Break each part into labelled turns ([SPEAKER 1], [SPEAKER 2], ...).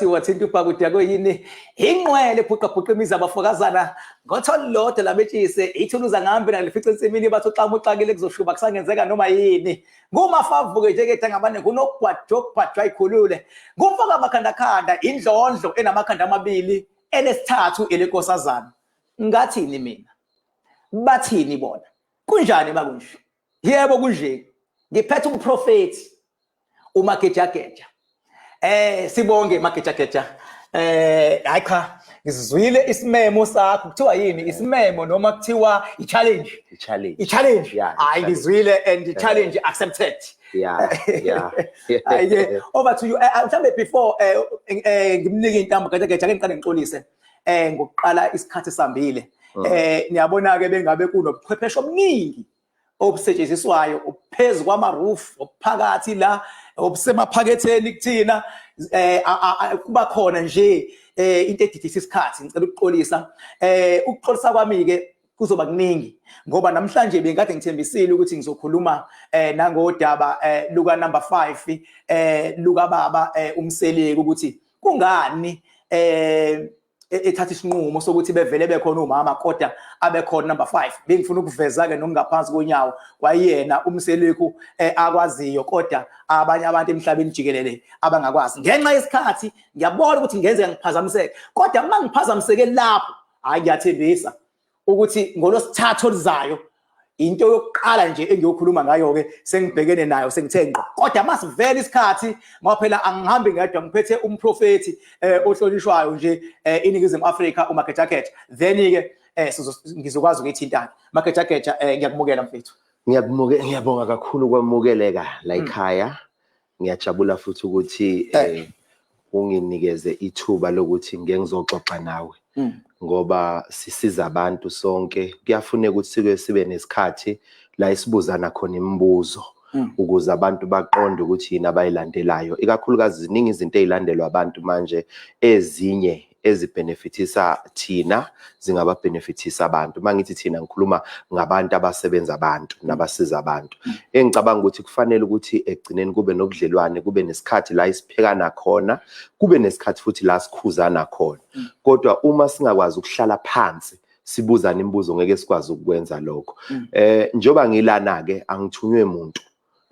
[SPEAKER 1] Wathinta ubhakuda kuyini ingqwele phuqaphuqa imizi abafokazana ngotholo lodwa labetshise ithuluza ngambi nalifica ensimini bathi uxama uxakile kuzoshuba kusangenzeka noma yini ngumafavuke njeketha ngabane ngunogwajo ogwajwa ikhulule ngumfaka amakhandakhanda indlondlo enamakhanda amabili elesithathu elenkosazana. Ngathini mina, bathini bona, kunjani makunje? Yebo kunje, ngiphethe umprofethi uMagejageja. Sibonge Magejageja. Hayi cha, ngizizwile isimemo sakho. Kuthiwa yini isimemo noma kuthiwa i-challenge?
[SPEAKER 2] I-challenge.
[SPEAKER 1] I-challenge.
[SPEAKER 2] Yeah,
[SPEAKER 1] hayi
[SPEAKER 2] i-challenge.
[SPEAKER 1] Ngizwile and the challenge accepted. Hayi ke, over to you. Mhlambe before ngimnike intambo Gejageja, ake ngiqale ngixolise ngokuqala isikhathi sambile. Niyabona ke bengabe kunobuchwepheshe obuningi obusetshenziswayo obuphezulu kwama-roof, obuphakathi la, obusemaphaketheni kuthina, kuba khona nje into edidisa isikhathi. Ngicela ukuxolisa. Ukuxolisa kwami ke kuzoba kuningi ngoba namhlanje bengikade ngithembisile ukuthi ngizokhuluma nangodaba luka number 5 luka baba uMseleku, ukuthi kungani ethatha isinqumo sokuthi bevele bekhona umama kodwa abekhona number 5. Bengifuna ukuveza ke nokungaphansi konyawo kwayena uMseleku akwaziyo kodwa abanye abantu emhlabeni jikelele abangakwazi. Ngenxa yesikhathi ngiyabona ukuthi ngenzeka ngiphazamiseke, kodwa uma ngiphazamiseke lapho, hayi, ngiyathembisa ukuthi ngolosithathu oluzayo into yokuqala nje engiyokhuluma ngayo ke sengibhekene nayo, sengithe ngqo. Kodwa masivele isikhathi, ngoba phela angihambi ngedwa, ngiphethe umprofethi ohlonishwayo nje iNingizimu Afrika, uMagejageja. Then ke ngizokwazi ukuyithintana. Magejageja, ngiyakumukela mfethu.
[SPEAKER 2] Ngiyakumuke, ngiyabonga kakhulu kwamukeleka la ekhaya. Ngiyajabula futhi ukuthi unginikeze ithuba lokuthi ngeke ngizoxoxa nawe ngoba sisiza abantu sonke. Kuyafuneka ukuthi sike sibe nesikhathi la esibuzana khona imibuzo ukuze abantu baqonde ukuthi yini abayilandelayo. Ikakhulukazi ziningi izinto ey'landelwa abantu manje, ezinye ezibhenefithisa thina zingababhenefithisa abantu. Uma ngithi thina, ngikhuluma ngabantu abasebenza abantu nabasiza abantu. Engicabanga ukuthi kufanele ukuthi ekugcineni kube nobudlelwane, kube nesikhathi la isiphekana khona, kube nesikhathi futhi la sikhuzana khona. Kodwa uma singakwazi ukuhlala phansi sibuzane imibuzo, ngeke sikwazi ukukwenza lokho. Njengoba ngilana ke, angithunywe muntu.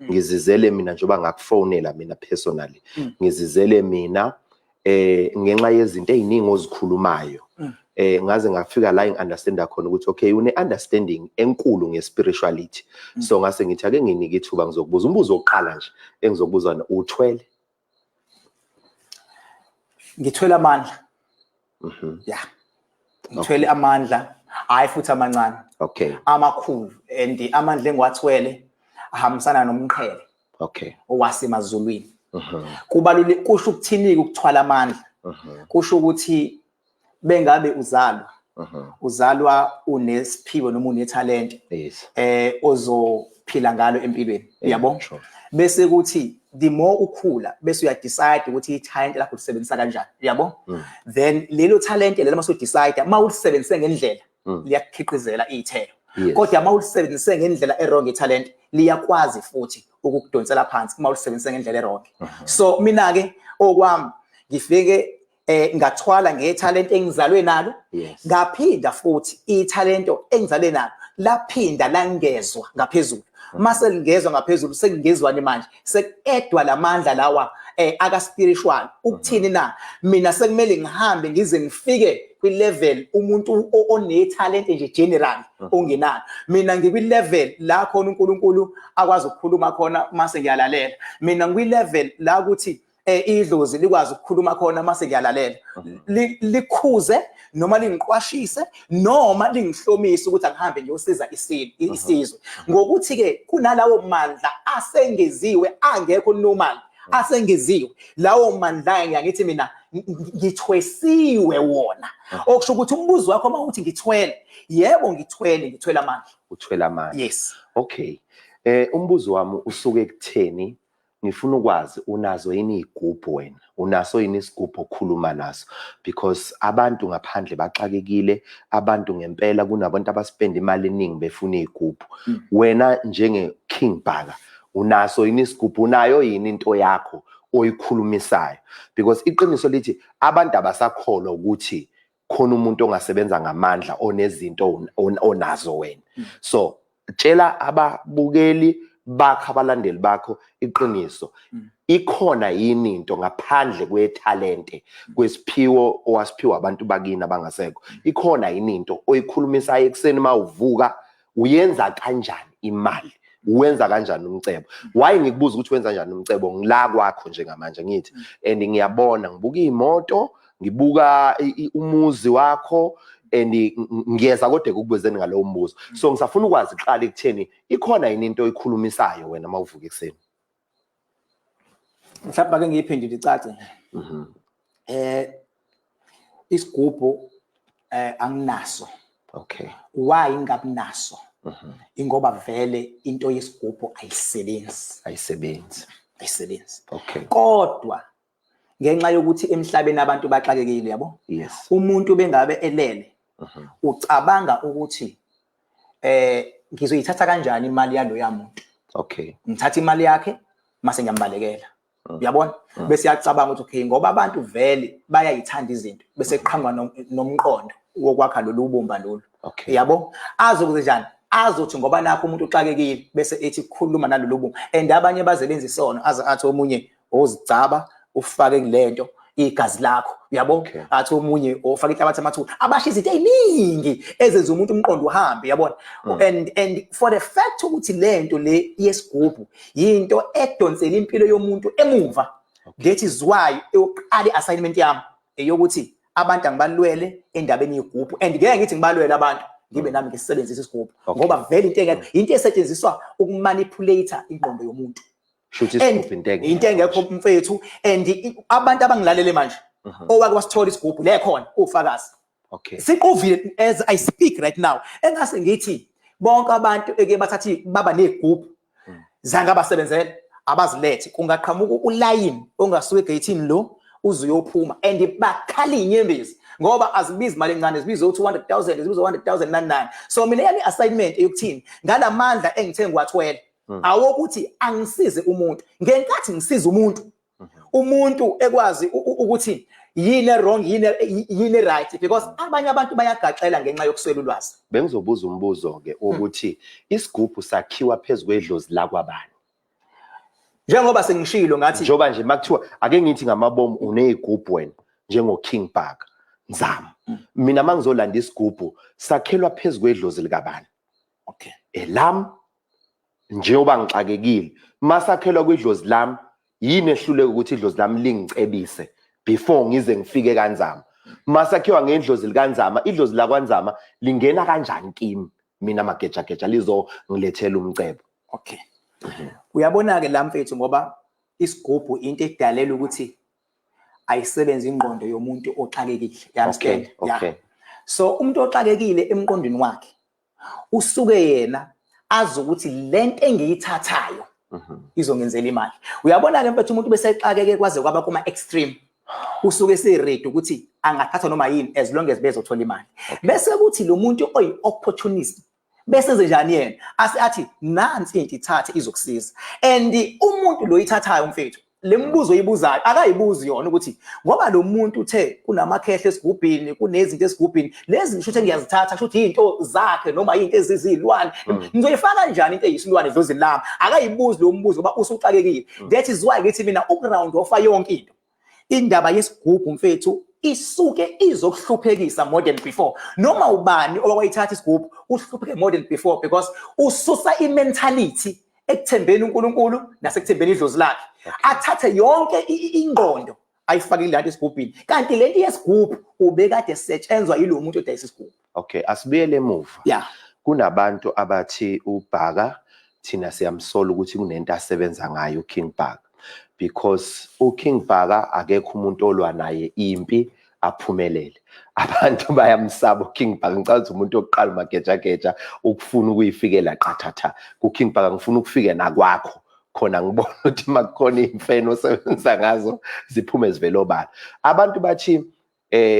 [SPEAKER 2] Ngizizele mina njengoba ngakufonela mina personally. Ngizizele mina ngenxa yezinto eziningi ozikhulumayo. Ngaze ngafika la ngi-understanda khona ukuthi okay, une understanding enkulu nge-spirituality. So ngase ngithi ake nginike ithuba ngizokubuza umbuzo wokuqala nje engizokubuza wona: uthwele?
[SPEAKER 1] Ngithwele amandla. Yeah, ngithwele amandla, hayi futhi amancane, amakhulu, and amandla engiwathwele ahambisana nomqhele owasemazulwini. Kubalule kusho ukuthini ukuthwala amandla? Kusho ukuthi bengabe uzalwa uzalwa unesiphiwo noma unethalente ozophila ngalo empilweni, uyabo?
[SPEAKER 2] Sure.
[SPEAKER 1] Bese kuthi the more ukhula, bese uya decide ukuthi i-talent lakho ulisebenzisa kanjani, uyabo? Then lelo talent lelo mase udecide, uma ulisebenzise ngendlela, liyakukhiqizela iy'thelo. Kodwa uma ulisebenzise ngendlela e-wrong i-talent, liyakwazi futhi ukukudonsela phansi uma ulisebenzise ngendlela e-wrong. So mina ke okwami ngifike ngathwala ngethalente engizalwe nalo. Ngaphinda futhi ithalento engizalwe nalo laphinda langezwa ngaphezulu. Mase lingezwa ngaphezulu, sengingezwani manje, sekuedwa lamandla lawa aka spiritual. Ukuthini na? Mina sekumele ngihambe ngize ngifike kwi level umuntu onethalente nje general ongenalo. Mina ngikwi level la khona uNkulunkulu akwazi ukukhuluma khona mase ngiyalalela. Mina ngikwi level la ukuthi idlozi likwazi ukukhuluma khona mase ngiyalalela, likhuze noma lingiqwashise noma lingihlomise ukuthi angihambe ngiyosiza isizwe, ngokuthi ke kunalawo mandla asengeziwe angekho normal, asengeziwe lawo mandla. Ngiyangithi mina ngithwesiwe wona, okusho ukuthi umbuzo wakho uma uthi ngithwele, yebo ngithwele, ngithwele amandla.
[SPEAKER 2] Uthwele amandla?
[SPEAKER 1] Yes.
[SPEAKER 2] Okay, umbuzo wami usuke ekutheni ngifuna ukwazi, unazo yini iy'gubhu wena? Unaso yini isigubhu okhuluma naso? Because abantu ngaphandle baxakekile, abantu ngempela kunabantu abaspenda imali eningi befuna iy'gubhu. Wena njenge King Bhaka, unaso yini isigubhu? Unayo yini into yakho? oyikhulumisayo? Because iqiniso lithi abantu abasakholwa ukuthi khona umuntu ongasebenza ngamandla onezinto onazo wena. So tshela ababukeli bakho, abalandeli bakho iqiniso. Ikhona yini into ngaphandle kwethalente, kwesiphiwo owasiphiwa abantu bakini abangasekho? Ikhona yini into oyikhulumisayo ekuseni mawuvuka? Uyenza kanjani imali? Uwenza kanjani umcebo? Why ngikubuza ukuthi wenza kanjani umcebo? Ngila kwakho njengamanje, ngithi and ngiyabona, ngibuka imoto, ngibuka umuzi wakho, and ngiyeza kodwa ekukubuzeni ngalowo mbuzo. So ngisafuna ukwazi kuqala ekutheni ikhona yini into oyikhulumisayo wena mawuvuka ekuseni?
[SPEAKER 1] Mhlawumbe ake ngiyiphendule icace. Isigubhu anginaso. Why ngingabinaso? Ingoba vele into yesigubhu ayisebenzi.
[SPEAKER 2] Ayisebenzi.
[SPEAKER 1] Ayisebenzi. Kodwa ngenxa yokuthi emhlabeni abantu baxakekile, yabo, umuntu bengabe elele, ucabanga ukuthi ngizoyithatha kanjani imali yaloya muntu. Ngithatha imali yakhe mase ngiyambalekela. Uyabona? Bese yacabanga ukuthi okay, ngoba abantu vele bayayithanda izinto, bese qhamuka nomqondo wokwakha lolu bumba lolu. Yabo? Azokuze njani? Azothi ngoba nakho umuntu uxakekile, bese ethi khuluma nalolu bumba. And abanye bazebenza isono, aze athi omunye ozigcaba ufake kulento igazi lakho, uyabo? Athi omunye ofaka inhlabathi amathuna, abasho izinto eziningi ezenza umuntu umqondo uhambe, uyabona? And for the fact ukuthi lento le yesigubhu yinto edonsela impilo yomuntu emuva, that is why eyoqala i-assignment yami eyokuthi abantu angibalwele endabeni yegubhu, and ngeke ngithi ngibalwele abantu ngibe nami ngisebenzisa isigubhu, ngoba vele into engekho into esetshenziswa ukumanipulate ingqondo yomuntu.
[SPEAKER 2] Shuthi isigubhu into engekho.
[SPEAKER 1] Into engekho, mfethu. And abantu abangilalele manje, owake wasithola isigubhu le khona ufakazi. Siquvile as I speak right now. Engase ngithi bonke abantu eke bathathi baba nezigubhu zange abasebenzele, abazilethe, kungaqhamuka ulayini ongasuka egeyithini lo uze uyophuma, and bakhala inyembezi ngoba azibizi imali encane, zibiza u-200,000, zibiza u-100,000, nani nani. So mina yami assignment eyokuthini ngalamandla engithe ngiwathwele, awokuthi angisize umuntu. Ngenkathi ngisiza umuntu, umuntu ekwazi ukuthi yini wrong, yini right, because abanye abantu bayagaxela ngenxa yokuswela ulwazi.
[SPEAKER 2] Bengizobuza umbuzo ke ukuthi isigubhu sakhiwa phezulu kwedlozi lakwabani?
[SPEAKER 1] Njengoba sengishilo ngathi,
[SPEAKER 2] njengoba nje makuthiwa, ake ngithi ngamabomu uneyigubhu wena njengo King Bhaka Nzama, mina mangizolanda isigubhu sakhelwa phezulu kwedlozi likabani? Elami njengoba ngixakekile, masakhelwa kwidlozi lami, yini ehluleka ukuthi idlozi lami lingicebise before ngize ngifike kaNzama? Masakhiwa ngendlozi likaNzama, idlozi lakwaNzama lingena kanjani kimi mina magejageja lizongilethela umcebo?
[SPEAKER 1] Okay, uyabona ke la mfethu, ngoba isigubhu into edalela ukuthi ayisebenzi ingqondo yomuntu oxakekile, you understand?
[SPEAKER 2] Okay.
[SPEAKER 1] Yeah. So umuntu oxakekile emqondweni wakhe usuke yena azi ukuthi lento engiyithathayo izongenzela imali. Uyabona ke mfethu, umuntu bese exakeke kwaze kwaba kuma extreme, usuke ese-ready ukuthi angathatha noma yini as long as bezothola imali. Bese kuthi lo muntu oyi opportunist bese enze njani yena? Ase athi nansi into, ithathe, izokusiza. And umuntu lo yithathayo mfethu, le mbuzo oyibuzayo akayibuzi yona ukuthi ngoba lo muntu uthe kunamakhehle esigubhini, kunezinto esigubhini lezi, ngisho ukuthi ngiyazithatha, kusho ukuthi izinto zakhe noma izinto ezizilwane, ngizoyifaka kanjani into eyisilwane edlozini lami? Akayibuzi lo mbuzo ngoba usuxakekile. That is why ngithi mina ukuround offa yonke into, indaba yesigubhu mfethu isuke izokuhluphekisa more than before. Noma ubani owayithatha isigubhu uhlupheke more than before, because ususa imentality ekuthembeni uNkulunkulu nasekuthembeni idlozi lakhe, athathe yonke ingqondo ayifake kulento esigubhini, kanti lento yesigubhu ubekade setshenzwa yilo muntu odayisa isigubhu.
[SPEAKER 2] Okay, asibuyele emuva. Kunabantu abathi uBhaka thina siyamsola ukuthi kunento asebenza ngayo uKing Bhaka, because uKing Bhaka akekho umuntu olwa naye impi aphumelele. Abantu bayamsaba uKing Bhaka. Ngicabanga ukuthi umuntu oqala magejageja ukufuna ukuyifikela qathatha kuKing Bhaka, ngifuna ukufike nakwakho khona ngibona ukuthi makukhona imfeno osebenzisa ngazo ziphume zivele obala. Abantu bathi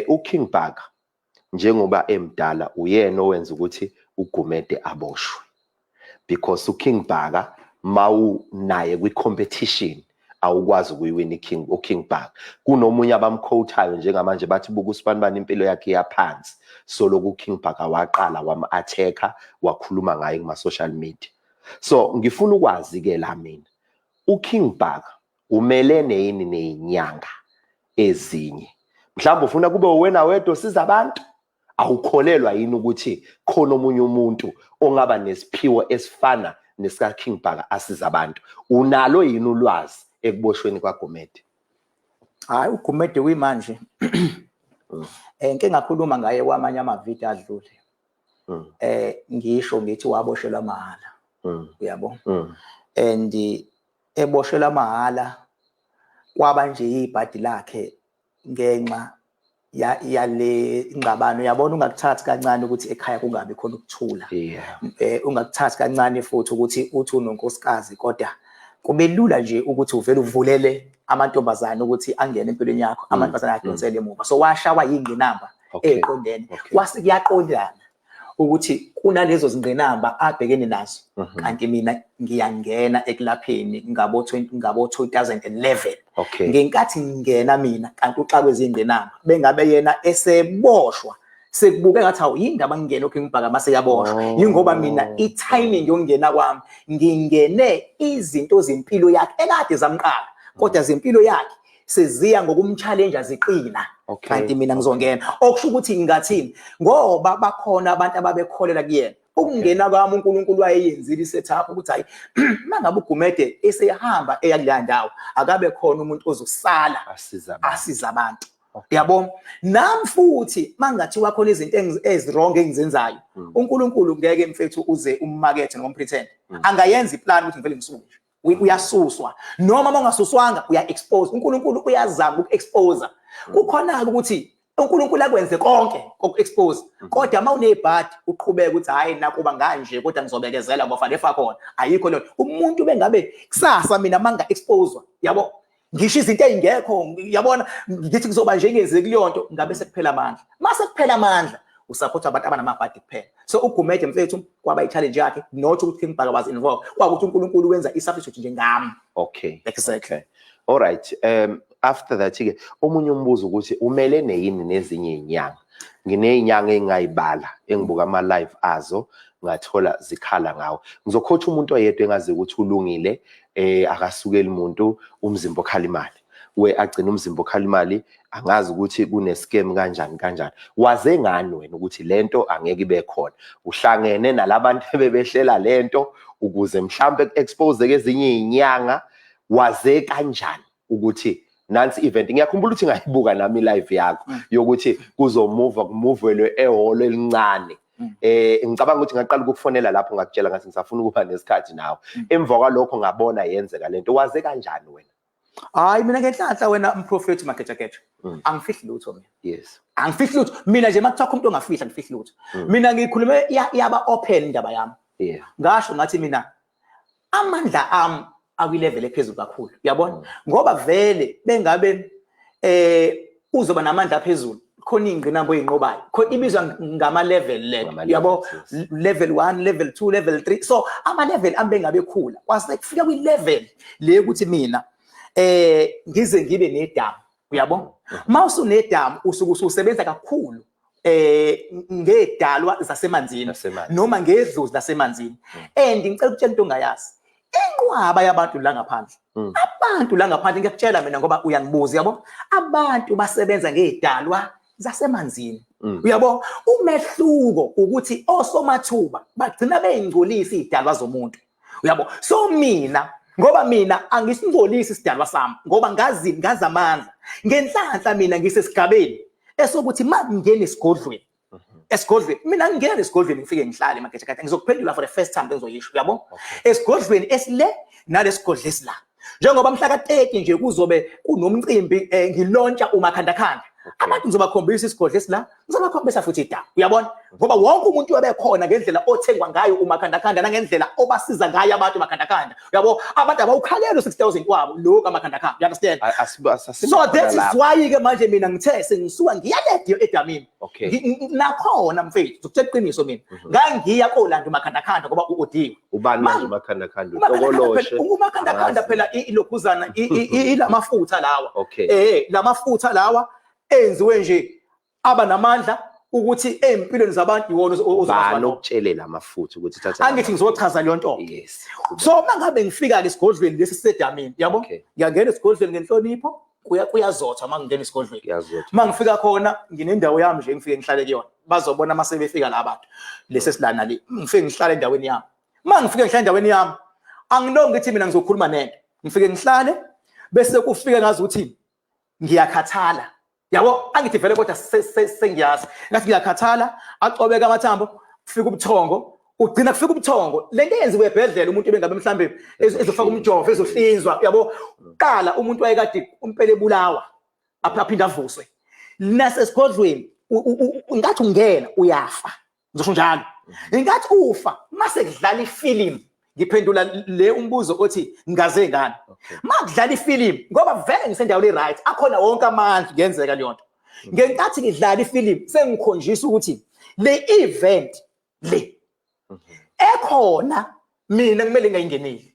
[SPEAKER 2] uKing Bhaka njengoba emdala uyena owenza ukuthi uGumede aboshwe, because uKing Bhaka mawunaye kwi-competition Awukwazi ukuyiwina iKing, uKing Bhaka. Kunomunye abamquotayo njengamanje, bathi buka usibanibani, impilo yakhe iyaphansi, so lokhu uKing Bhaka waqala wam-attack-a, wakhuluma ngaye kuma-social media. So ngifuna ukwazi-ke la mina, uKing Bhaka umelene yini neyinyanga ezinye? Mhlawumbe ufuna kube wena wedwa osiza abantu? Awukholelwa yini ukuthi khona omunye umuntu ongaba nesiphiwo esifana nesika King Bhaka asiza abantu? Unalo yini ulwazi ekuboshweni kwaGumede?
[SPEAKER 1] Hayi, uGumede kuyimanje ngike ngakhuluma ngaye kwamanye amavidiyo adlule. Ngisho ngithi waboshelwa mahhala. Uyabo? And eboshelwa mahhala kwaba nje ibhadi lakhe ngenxa yale ingxabano, uyabona. Ungakuthathi kancane ukuthi ekhaya kungabi khona ukuthula. Ungakuthathi kancane futhi ukuthi uthi unonkosikazi, kodwa kube lula nje ukuthi uvele uvulele amantombazane ukuthi angene empilweni yakho, amantombazane ayadonsela emuva. So washawa yingqinamba eqondene, kwase kuyaqondana ukuthi kunalezo zingqinamba abhekene nazo, kanti mina ngiyangena ekulapheni ngabo 2011. Ngenkathi ngingena mina, kanti uxakwe izingqinamba, bengabe yena eseboshwa, sekubuke ngathi awu, yindaba ngingena uKing Bhaka mase yaboshwa. Yingoba mina i-timing yokungena kwami, ngingene izinto zempilo yakhe ekade zamqala, kodwa zempilo yakhe seziya ngokumchallenge, ziqina, kanti mina ngizongena. Okusho ukuthi ngingathini, ngoba bakhona abantu ababekholela kuyena. Ukungena kwami, uNkulunkulu wayeyenzile isetup ukuthi hayi, mangabe uGumede esehamba eya kuleya ndawo, akabe khona umuntu ozosala
[SPEAKER 2] asiza abantu.
[SPEAKER 1] Asiza abantu, yabo. Nami futhi mangathiwa khona izinto ezi-wrong engizenzayo, uNkulunkulu ngeke, mfethu, uze ummakethe noma umpretend, angayenza iplan ukuthi ngivele ngisuke nje. Uyasuswa noma uma ungasuswanga uya-expose. uNkulunkulu uyazama uku-expose. Kukhona-ke ukuthi uNkulunkulu akwenze konke koku-expose, kodwa uma unebhadi uqhubeke ukuthi hhayi, nakuba nganje kodwa ngizobekezela ngoba fanele khona. Ayikho leyo. Umuntu bengabe kusasa mina uma nginga-exposwa, yabo, ngisho izinto ey'ngekho, yabona, ngithi kuzoba njengeze kuleyo nto, ngabe sekuphela amandla. Mase kuphela amandla, usupport abantu abanamabhadi kuphela. So uGumede, mfethu, kwaba i-challenge yakhe, not ukuthi King Bhaka was involved, kwakuthi uNkulunkulu wenza i-substitute njengami. Exactly.
[SPEAKER 2] Okay. All right. After that ke, omunye umbuzo ukuthi umelene yini nezinye izinyanga? Nginezinyanga engayibala, engibuka ama live azo, ngathola zikhala ngawo. Ngizoquota umuntu oyedwa engazi ukuthi ulungile, akasukeli umuntu umzimba okhala imali. We agcina umzimba okhala imali, angazi ukuthi kune scam kanjani kanjani. Waze ngani wena ukuthi lento angeke ibe khona? Uhlangene nalabantu ebebehlela lento ukuze mhlambe expose ezinye izinyanga? Waze kanjani ukuthi nansi event? Ngiyakhumbula ukuthi ngayibuka nami live yakho yokuthi kuzomuva kumuvelwe ehholo elincane. Ngicabanga ukuthi ngaqala ukukufonela lapho, ngakutshela ngathi ngisafuna ukuba nesikhathi nawe. Emva kwalokho ngabona yenzeka lento. Waze kanjani wena?
[SPEAKER 1] Hayi, mina ngenhlanhla, wena mprofethi Magejageja, angifihli lutho mina. Angifihli lutho mina nje. Makuthiwa umuntu ongafihla, angifihli lutho. Mina ngikhulume yaba open indaba yami. Ngasho ngathi mina amandla ami akwi-level ephezulu kakhulu, uyabona, ngoba vele bengabe uzoba namandla aphezulu, khona iy'ngqinamba oyinqobayo, khona ibizwa ngama-level le, uyabo, level 1, level 2, level 3. So ama-level ami bengabe khula, kwase kufika kwi-level le ukuthi mina ngize ngibe nedamu, uyabo. Uma usunedamu usuke ususebenza kakhulu ngedalwa zasemanzini noma ngedlozi lasemanzini. And ngicela ukutshela into ongayazi, inqwaba yabantu la ngaphandle, abantu la ngaphandle, ngiyakutshela mina ngoba uyangibuza, yabo, abantu basebenza ngedalwa zasemanzini, uyabo. Umehluko ukuthi osomathuba bagcina beyingcolisa idalwa zomuntu, uyabo. So mina, ngoba mina angisingcolisi isidalwa sami, ngoba ngazi ngazamandla, ngenhlanhla mina ngisesigabeni esokuthi makungena esigodlweni, esigodlweni mina ngingena esigodlweni ngifike ngihlale emagejageja, ngizokuphendula for the first time, bengizoyisho, uyabo, esigodlweni esile nalesigodlo esila, njengoba mhla ka-30 nje kuzobe kunomcimbi, ngilauncha umakhandakhanda. Abantu ngizobakhombisa isigodlo esila, ngizobakhombisa futhi idamu, uyabona, ngoba wonke umuntu uyobe khona ngendlela othengwa ngayo umakhandakhanda nangendlela obasiza ngayo abantu umakhandakhanda, uyabo. Abantu abawukhaleli u-6000 wabo lo kamakhandakhanda, you understand? So that is why-ke manje mina ngithe sengisuka ngiyalediyo edamini. Nakhona mfethu, ngizokutshela iqiniso mina, ngangiya kolanda umakhandakhanda ngoba u-odiwe.
[SPEAKER 2] Ubani manje umakhandakhanda? Utokoloshe?
[SPEAKER 1] Umakhandakhanda phela ilokhuzana ilamafutha lawa. Lamafutha lawa enziwe nje aba namandla ukuthi empilweni zabantu iwona.
[SPEAKER 2] Ubani okutshelela amafutha ukuthi
[SPEAKER 1] thatha? Angithi ngizochaza leyo nto. So mangabe ngifika ke esigodlweni lesi sisedamini, yabo, ngiyangena esigodlweni ngenhlonipho, kuyazotha uma ngingena esigodlweni.
[SPEAKER 2] Kuyazotha.
[SPEAKER 1] Uma ngifika khona nginendawo yami nje ngifike ngihlale kuyona, bazobona uma sebefika la bantu lesi esilana le. Ngifike ngihlale endaweni yami. Uma ngifike ngihlale endaweni yami, angilongi ngithi mina ngizokhuluma nento, ngifike ngihlale bese kufike ngazi ukuthi ngiyakhathala, yabo. Angithi vele kodwa sengiyazi ngathi ngiyakhathala, acobeka amathambo, kufika ubuthongo, ugcina kufika ubuthongo. Lento eyenziwe ebhedlela, umuntu ebengabe mhlambe ezofaka umjovo, ezohlinzwa, yabo. Qala umuntu wayekade umpele ebulawa, aphinde avuswe. Nasesigodlweni ngathi ungena uyafa, ngizosho njalo, ingathi ufa mase kudlala ifilimu. Ngiphendula le umbuzo othi ngaze ngani makudlala ifilimu, ngoba vele ngisendaweni right, akhona wonke amandla, kuyenzeka leyo nto. Ngenkathi ngidlala ifilimu sengikhonjiswa ukuthi le event le ekhona mina kumele ngayingeneli.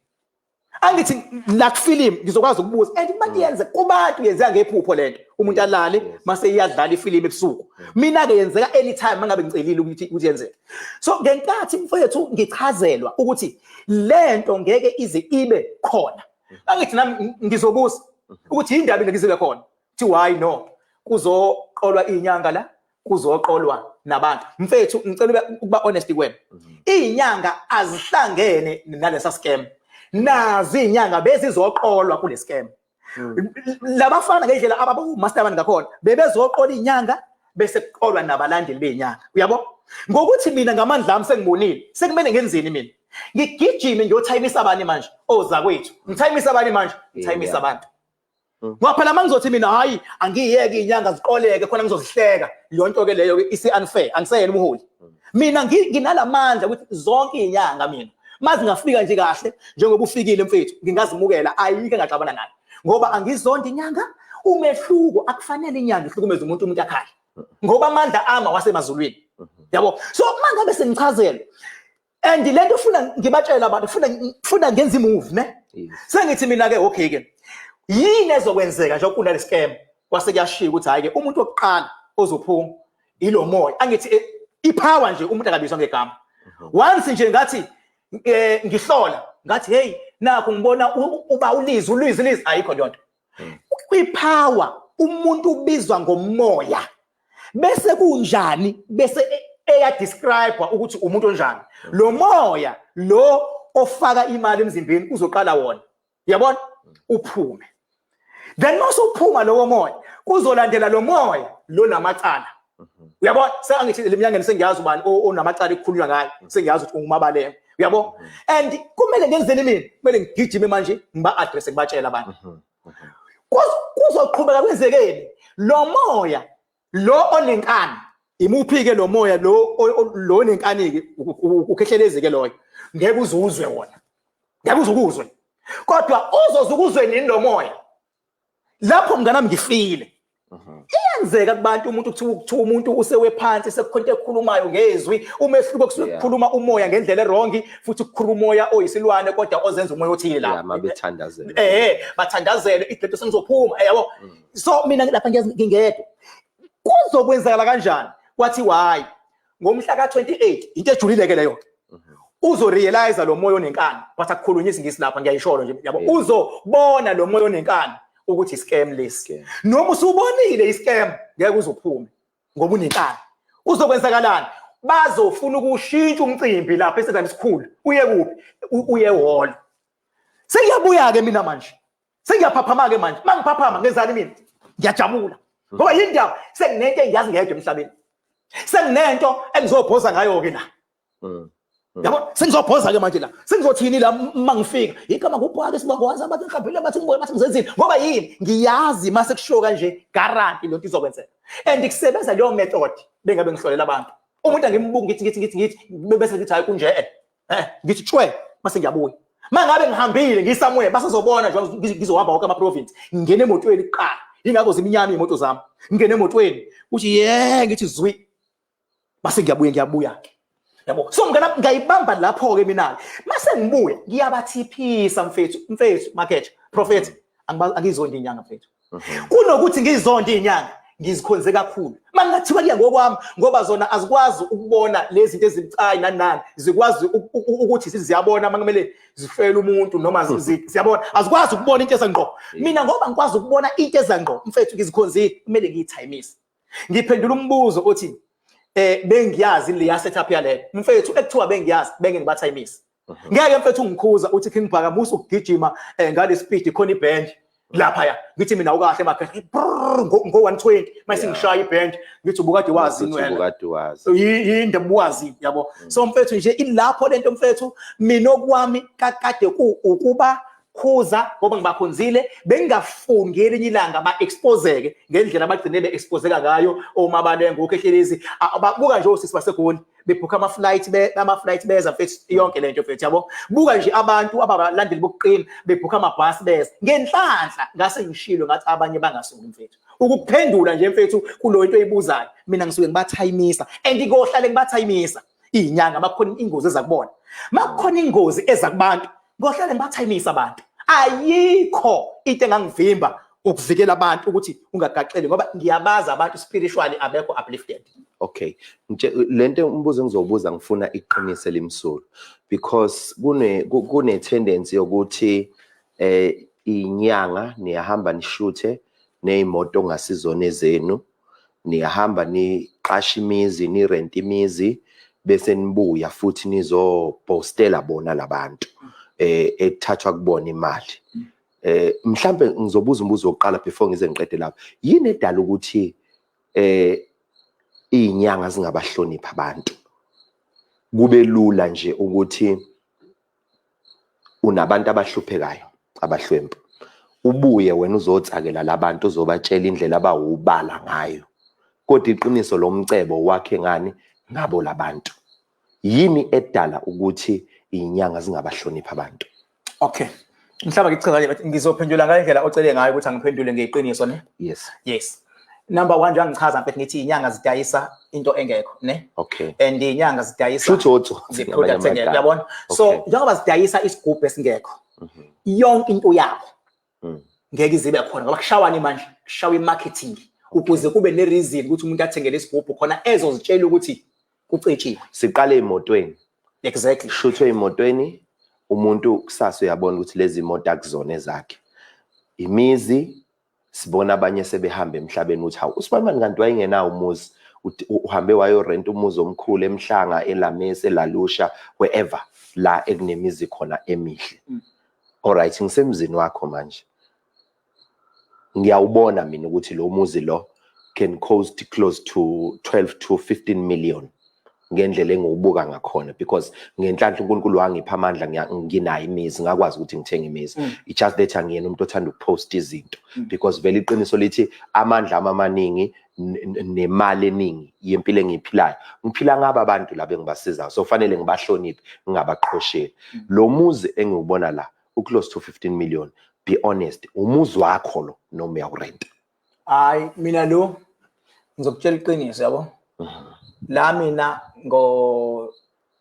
[SPEAKER 1] Angithi la kufilimu ngizokwazi ukubuza, and kubantu yenze, kubantu yenzeka ngephupho lento, umuntu alale mase iyadlala ifilimu ebusuku. Mina ke yenzeka anytime mangabe ngicelile ukuthi yenzeke. So ngenkathi mfowethu ngichazelwa ukuthi lento ngeke ize ibe khona, angithi nami ngizobuza ukuthi yindaba ingeke ize ibe khona. Thi why no, kuzoqolwa inyanga la, kuzoqolwa nabantu. Mfethu, ngicela ukuba honest kuwena, izinyanga azihlangene nalesa scam. Nazi izinyanga bezizoqolwa kule scam. Labafana ngendlela ababu-mastermind ngakhona, bebezoqola inyanga bese kuqolwa nabalandeli benyanga, uyabo. Ngokuthi mina ngamandla ami sengibonile, sekumele ngenzeni mina? Ngigijime ngiyothayimisa abani manje? Ozakwethu. Ngithayimisa abani manje? Ngithayimisa abantu, ngoba phela uma ngizothi mina hayi, angiyeke iy'nyanga ziqoleke khona, ngizozihleka leyo nto ke leyo ke isi-unfair, angiseyena umholi mina. Nginalamandla ukuthi zonke iy'nyanga mina mazingafika nje kahle njengoba ufikile mfethu, ngingazimukela, ayike engaxabana nayo, ngoba angizondi inyanga. Umehluko, akufanele inyanga ihlukumeze umuntu, umuntu akhale, ngoba amandla ama wasemazulwini, yabo. So mangabe sengichazela and lento ufuna ngibatshela abantu, funa ngenza i-move ne. Sengithi mina ke, okay ke, yini ezokwenzeka nje kunale scam? Kwase kuyashiya ukuthi hayi ke, umuntu wokuqala ozophuma ilo moya. Angithi ipower nje, umuntu akabizwa ngegama. Once nje ngathi ngihlola, ngathi hey, nakho ngibona uba ulizwi ulizwi lizwi, ayikho leyo nto. Kwipower umuntu ubizwa ngomoya, bese kunjani, bese eya describe ukuthi umuntu onjani lo moya lo ofaka imali emzimbeni. Uzoqala wona, yabona, uphume, then mase uphuma lowo moya kuzolandela lo moya lo namacala, uyabona. Sengithi leminyangeni sengiyazi ubani onamacala ekukhulunywa ngayo, sengiyazi ukuthi ungumabaleka, uyabo. And kumele ngenzeni mina? Kumele ngigijime manje ngiba address, ngibatshela abantu. Kuzoqhubeka kwenzekeni? Lo moya lo onenkani, imuphi ke lo moya lo lo onenkani ke? Ukhehlelezi ke loyo, ngeke uzuzwe wona, ngeke uzukuzwe. Kodwa uzozukuzwe nini lo moya? Lapho mnganami ngifile. Iyenzeka kubantu, umuntu kuthiwa umuntu usewe phansi, sekukhona into ekhulumayo ngezwi. Umehluko kusuke kukhuluma umoya ngendlela e-wrong, futhi kukhuluma umoya oyisilwane kodwa ozenza umoya othile
[SPEAKER 2] la. Yeah, mabethandazela.
[SPEAKER 1] Bathandazele idlento sengizophuma, yabo. So mina lapha ngingedwa, kuzokwenzakala kanjani? Kwathi why ngomhla ka-28, into ejulile ke leyo, uzorealize lo moya onenkani, but akukhulunywa isiNgisi lapha, ngiyayisholo nje, yabo. Uzobona lo moya onenkani ukuthi iscam lesi. Noma usubonile iscam, ngeke uzophume ngoba unenkani. Kuzokwenzakalani? Bazofuna ukushintsha umcimbi lapha esenzani esikhulu uye kuphi? Uye hall. Sengiyabuya ke mina manje, sengiyaphaphama ke manje. Mangiphaphama ngenzani mina? Ngiyajabula ngoba yindaba senginento engiyazi ngedwa emhlabeni, senginento engizobhoza ngayo ke la. Yabo, sengizobhoza ke manje la, sengizothini la uma ngifika? Igama ngubhaka isibangwazi, abantu ngihambile, bathi ngibone, bathi ngizenzile. Ngoba yini? Ngiyazi mase kushiwo kanje, guarantee lonto izokwenzeka. And kusebenza leyo method bengabe ngihlolela abantu. Umuntu angimbuki, ngithi bese ngithi hayi, kunje, ngithi chwe, mase ngiyabuya. Mangabe ngihambile ngisamwe, basazobona nje, ngizohamba wonke ama province, ngingena emotweni kuqala. Ingakho ziminyama imoto zami. Ngingena emotweni, uthi ye, ngithi zwi, base ngiyabuya, ngiyabuya ke, yabo. So mngana, ngayibamba lapho ke mina ke. Mase ngibuya ngiyabathiphisa, mfethu, mfethu Makethe, prophet, angizondi inyanga, mfethu. Kunokuthi ngizonde inyanga, ngizikhonze kakhulu. Mangathiwa kuya ngokwami, ngoba zona azikwazi ukubona lezi zinto ezibucayi nani nani, zikwazi ukuthi ziyabona makumele zifele umuntu noma ziyabona, azikwazi ukubona into ezangqo. Mina ngoba ngikwazi ukubona into ezangqo, mfethu, ngizikhonzile, kumele ngiyithayimise. Ngiphendula umbuzo othi bengiyazi leya setup yaleyo, mfethu, ekuthiwa bengiyazi, benge ngibathayimise. Ngeke, mfethu, ungikhuza uthi, "King Bhaka, musa ukugijima ngale speed, khona ibend lapha." Ya, ngithi mina ukahle makhe ngo 120, mase ngishaya ibend, ngithi ubukade wazi.
[SPEAKER 2] Wena ubukade wazi.
[SPEAKER 1] Yinde buwazi, yabo. So mfethu nje ilapho lento, mfethu, mina okwami kakade ku ukuba khuza ngoba ngibakhonzile, bengingafuni ngelinye ilanga ba-exposeke ngendlela abagcine be-exposeka ngayo omabalengo ukhehlelezi. Buka nje osisi baseGoli bebhukha ama-flight, ama-flight beza, mfethu, yonke lento, mfethu, yabo. Buka nje abantu ababalandeli bokuqina bebhukha amabhasi beza. Ngenhlanhla ngase ngishilo, ngathi abanye bangasuki, mfethu. Ukuphendula nje, mfethu, kulo into oyibuzayo, mina ngisuke ngibathayimisa and kohlale ngibathayimisa iy'nyanga makukhona ingozi eza kubona, makukhona ingozi eza kubantu, ngohlale ngibathayimisa abantu. Ayikho into engangivimba ukuvikela abantu ukuthi ungagaxeli, ngoba ngiyabazi abantu spiritually abekho uplifted.
[SPEAKER 2] Okay, lento umbuzo engizobuza, ngifuna iqiniso elimsulwa, because kune tendency yokuthi inyanga niyahamba nishuthe nezimoto ongasizona ezenu, niyahamba niqasha imizi, nirent imizi, bese nibuya futhi nizopostela bona labantu ekuthathwa kubona imali. Mhlambe ngizobuza umbuzo wokuqala before ngize ngiqede lapho: yini edala ukuthi izinyanga zingabahlonipha abantu? Kube lula nje ukuthi unabantu abahluphekayo, abahlwempu, ubuye wena uzotsakela labantu, uzobatshela indlela abawubala ngayo, kodwa iqiniso lomcebo wakhe ngani ngabo labantu. Yini edala ukuthi izinyanga zingabahlonipha abantu?
[SPEAKER 1] Okay, mhlawumbe ngichaza nje, ngizophendula ngale ndlela ocele ngayo ukuthi angiphendule ngeqiniso, ne?
[SPEAKER 2] Yes.
[SPEAKER 1] Yes, number one, njengoba ngichaza, mfethu, ngithi iy'nyanga zidayisa into engekho, ne?
[SPEAKER 2] Okay.
[SPEAKER 1] And iy'nyanga zidayisa
[SPEAKER 2] Shuthi otsotsi.
[SPEAKER 1] The-product engekho, uyabona. So njengoba zidayisa isigubhu esingekho, yonke into yabo ngeke izibe khona, ngoba kushawani manje? Kushawa i-marketing ukuze kube ne-reason ukuthi umuntu athengele isigubhu khona ezozitshela ukuthi kucetshiwe.
[SPEAKER 2] Siqale emotweni.
[SPEAKER 1] Exactly.
[SPEAKER 2] Shuthwe emotweni, umuntu kusasa uyabona ukuthi lezi moto akuzona ezakhe. Imizi, sibona abanye sebehamba emhlabeni, ukuthi hawu, uSibani kanti wayengenawo umuzi, uhambe wayorenta umuzi omkhulu eMhlanga, eLamesi, eLalusha, wherever la ekunemizi khona emihle. Alright, ngisemzini wakho manje, ngiyawubona mina ukuthi lo muzi lo can cost close to 12 to 15 million ngendlela engiwubuka ngakhona, because ngenhlanhla uNkulunkulu wangipha amandla, nginayo imizi, ngakwazi ukuthi ngithenge imizi. It's just that angiyena umuntu othanda ukupost izinto, because vele iqiniso lithi amandla ami amaningi nemali eningi yempilo engiyiphilayo, ngiphila ngaba abantu laba engibasizayo, so fanele ngibahloniphe, ngingabaqhosheli. Lo muzi engiwubona la uclose to 15 million. Be honest, umuzi wakho lo noma uyawurenta?
[SPEAKER 1] Hayi, mina lo ngizokutshela iqiniso, yabo. La mina ngo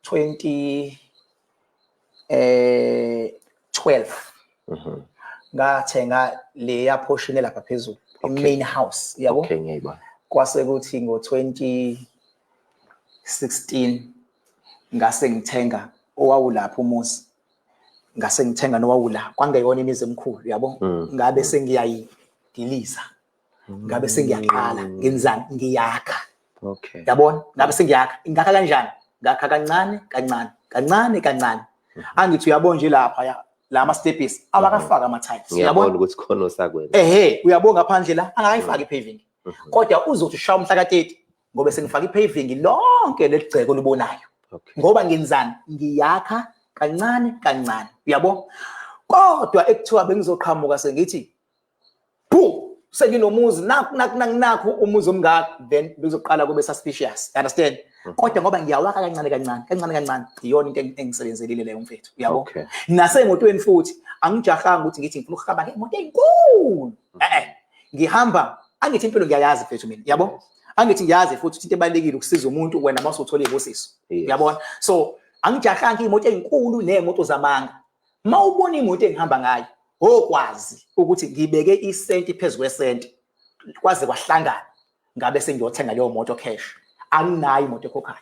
[SPEAKER 1] 20 12 ngathenga leya portion elapha phezulu, i-main house, yabo.
[SPEAKER 2] Okay, ngiyayibona.
[SPEAKER 1] Kwase kuthi ngo 2016 ngase ngithenga owawulapha umuzi, ngase ngithenga nowawula, kwangeyona imizi emikhulu, yabo. Ngabe sengiyayidiliza, ngabe sengiyaqala ngenzani? Ngiyakha. Yabona, ngabe sengiyakha. Ngakha kanjani? Ngakha kancane kancane, kancane kancane. Angithi uyabona nje lapha ya la ama steps awakafaka ama tiles.
[SPEAKER 2] Ngiyabona ukuthi khona osakwenza.
[SPEAKER 1] Ehe, uyabona ngaphandle la angakayifaki i-paving, kodwa uzothi ushaya umhla ka-30 ngoba sengifaka i-paving lonke leligceke olibonayo. Ngoba ngenzani? Ngiyakha kancane kancane, uyabo? Kodwa ekuthiwa bengizoqhamuka sengithi phu, senginomuzi, nakhu nakhu nakhu nakhu umuzi omngaka, then bezoqala kube suspicious, you understand? Kodwa ngoba ngiyawakha kancane kancane kancane kancane, iyona into engisebenzelile leyo, mfethu, uyabo? Nasemotweni futhi angijahanga ukuthi ngithi ngifuna ukuhamba ngemoto enkulu. Ngihamba angithi impilo ngiyayazi, mfethu, mina, yabo? Angithi ngiyazi futhi ukuthi into ebalulekile ukusiza umuntu, wena mase uthola izibusiso. Uyabona? So angijahanga iy'moto ey'nkulu ney'moto zamanga. Uma ubona imoto engihamba ngayo, okwazi ukuthi ngibeke isenti phezu kwesenti kwaze kwahlangana, ngabe sengiyothenga leyo moto cash. Anginayo imoto ekhokhayo.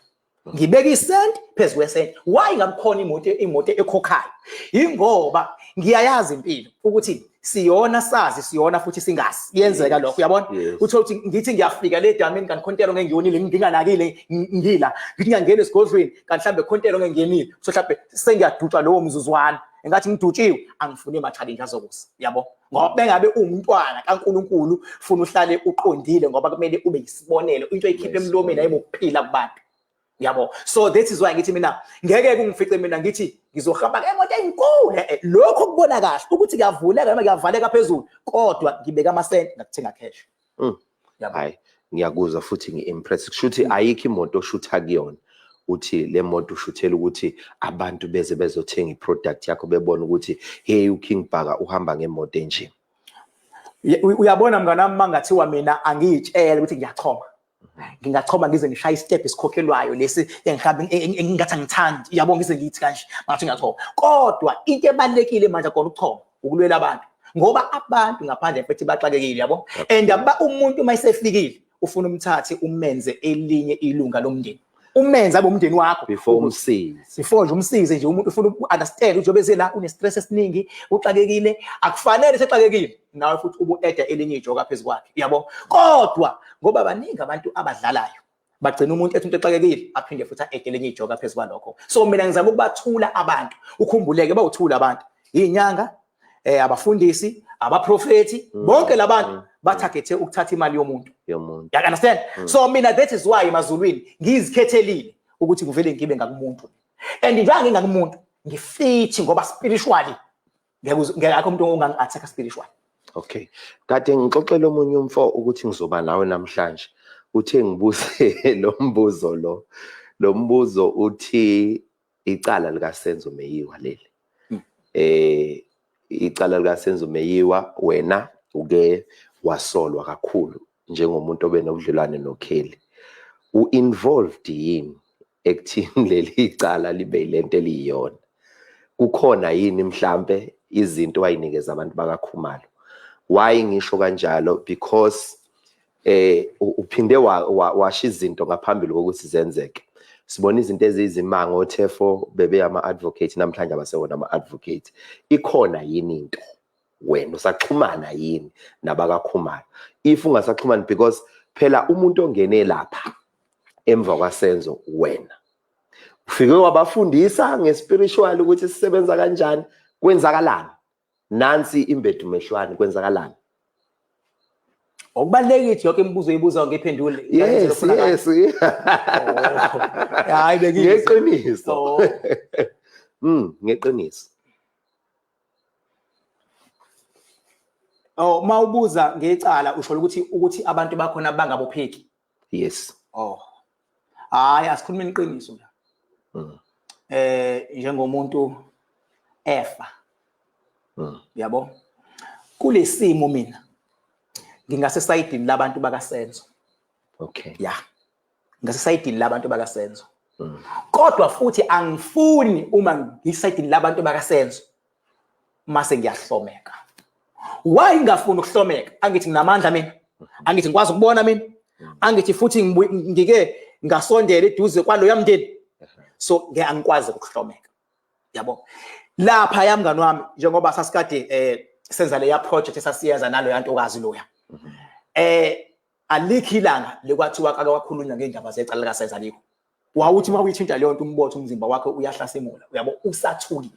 [SPEAKER 1] Ngibeka isenti phezu kwesenti. Why ngakukhona imoto ekhokhayo? Ingoba ngiyayazi impilo ukuthi siyona, sazi siyona futhi singazi. Kuyenzeka lokho, uyabona? Uthola ukuthi ngithi ngiyafika le damini, kanti khontelo ngengiyonile, nginganakile, ngila ngithi ngiyangena esigodlweni, kanti mhlambe khontelo ngengiyenile. So mhlambe sengiyadutshwa lowo mzuzwana, engathi ngidutshiwe. Angifuni ama-challenge azokusa, yabo? Ngoba bengabe uwumntwana kaNkulunkulu, funa uhlale uqondile, ngoba kumele ube yisibonelo, into oyikhipha emlomeni ayibe ukuphila kubantu, yabo? So that is why ngithi mina ngeke kungifice mina ngithi ngizohamba ngemoto enkulu. Lokho kubona kahle ukuthi kuyavuleka noma kuyavaleka phezulu, kodwa ngibeka amasenti, ngakuthenga cash.
[SPEAKER 2] Yabo. Hayi, ngiyakuzwa futhi ngi-impress. Kusho ukuthi ayikho imoto oshutha kuyona uthi le moto ushuthela ukuthi abantu beze bezothenga i-product yakho, bebone ukuthi hey, uKing Bhaka uhamba ngemoto enje.
[SPEAKER 1] Uyabona mngani wami, mangathiwa mina angiyitshele ukuthi ngiyachoma, ngingachoma ngize ngishaye istep esikhokhelwayo lesi engihambe engingathi angithandi, uyabo? Ngize ngithi kanje ngathi ngiyachoma. Kodwa into ebalulekile manje kona ukuchoma ukulwela abantu, ngoba abantu ngaphandle, mfethu, baxakekile, yabo? And aba umuntu uma esefikile ufuna umthathe umenze elinye ilunga lomndeni, umenze abe umndeni wakho.
[SPEAKER 2] Before umsize.
[SPEAKER 1] Before nje umsize nje umuntu, ufuna uku-understand ukuthi njengoba eze la une-stress esiningi, uxakekile. Akufanele sexakekile nawe futhi ubu-eda elinye ijoka phezu kwakhe, yabo? Kodwa ngoba baningi abantu abadlalayo, bagcina umuntu ethi umuntu exakekile aphinde futhi a-ede elinye ijoka phezu kwalokho. So mina ngizama ukubathula abantu. Ukhumbuleke, bawuthula abantu, iy'nyanga, abafundisi, abaprofethi, bonke labantu ba-targethe ukuthatha imali yomuntu.
[SPEAKER 2] Yomuntu.
[SPEAKER 1] You understand? So mina, that is why emazulwini ngizikhethelile ukuthi ngivele ngibe ngakumuntu. And njengoba ngingakumuntu, ngifithi ngoba spiritually ngeke akho umuntu ongangi-attack spiritually.
[SPEAKER 2] Okay. Kade ngixoxela omunye umfo ukuthi ngizoba nawe namhlanje. Uthe ngibuze lo mbuzo lo. Lo mbuzo uthi icala lika Senzo Meyiwa leli. Icala lika Senzo Meyiwa, wena uke wasolwa kakhulu njengomuntu obenobudlelwane noKelly. U-involved yini ekuthini leli icala libe yilento eliyiyona? Kukhona yini mhlambe izinto wayinikeza abantu bakaKhumalo? Why ngisho kanjalo? Because uphinde washo izinto ngaphambili kokuthi zenzeke. Sibona izinto eziyizimanga, oThefo bebe ama advocate, namhlanje abasewona ama advocate. Ikhona yini into, wena usaxhumana yini nabakaKhumalo? If ungasaxhumani, because phela umuntu ongene lapha emva kwaSenzo, wena ufike wabafundisa nge-spiritual ukuthi sisebenza kanjani, kwenzakalani? Nansi imbedu mehlwane, kwenzakalani?
[SPEAKER 1] Okubalulekile ukuthi yonke imibuzo oyibuzayo ngiphendule.
[SPEAKER 2] Yes.
[SPEAKER 1] Hayi, bengizwe.
[SPEAKER 2] Ngeqiniso. Ngeqiniso.
[SPEAKER 1] Oh, uma ubuza ngecala usho ukuthi abantu bakhona bangabopheki.
[SPEAKER 2] Yes.
[SPEAKER 1] Oh. Hayi, asikhulume iqiniso la. Njengomuntu efa. Yabo? Kulesimo mina ngingasesayidini labantu bakaSenzo. Yeah. Ngasesayidini labantu bakaSenzo. Kodwa futhi angifuni uma ngisayidini labantu bakaSenzo mase ngiyahlomeka. Why ngingafuni ukuhlomeka? Angithi nginamandla mina. Angithi ngikwazi ukubona mina. Angithi futhi ngike ngasondela eduze kwaloya mndeni. So ngeke angikwazi ukuhlomeka. Yabo? Lapha yamngani wami, njengoba sasikade senza leya project esasiyenza nalo yantokazi loya. Alikho ilanga lekwathiwa kake wakhulunywa ngendaba zecala likaSenzo, alikho. Wawuthi uma uyithinta leyo nto umbotho umzimba wakhe uyahlasimula, uyabo? Usathukile.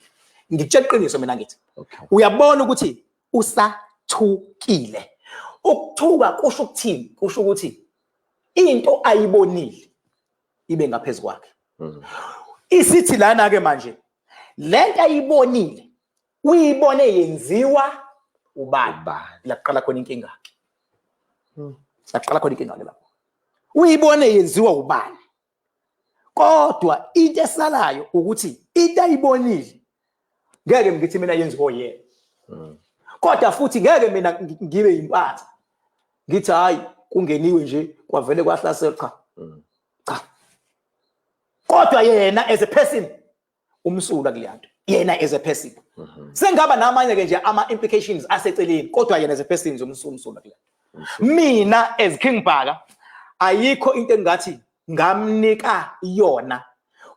[SPEAKER 1] Ngikutshela iqiniso mina ngithi. Uyabona ukuthi usathukile. Ukuthuka kusho ukuthini? Kusho ukuthi into ayibonile ibe ngaphezulu kwakhe. Isithi lana ke manje lento ayibonile uyibone yenziwa ubani?
[SPEAKER 2] Ubani?
[SPEAKER 1] La kuqala khona inkinga. La kuqala khona inkinga ke lapho. Uyibone yenziwa ubani? Kodwa into esalayo ukuthi into ayibonile ngeke ngithi mina yenziwa yena. Kodwa futhi ngeke mina ngibe impatha. Ngithi hayi, kungeniwe nje kwavele kwahlaselwa, cha. Cha. Kodwa yena as a person umsulwa kuleyanto. Yena as a person. Sengaba namanye ke nje ama implications aseceleni, kodwa yena as a person umsulwa kuleyanto. Mina as King Bhaka ayikho into engathi ngamnika yona.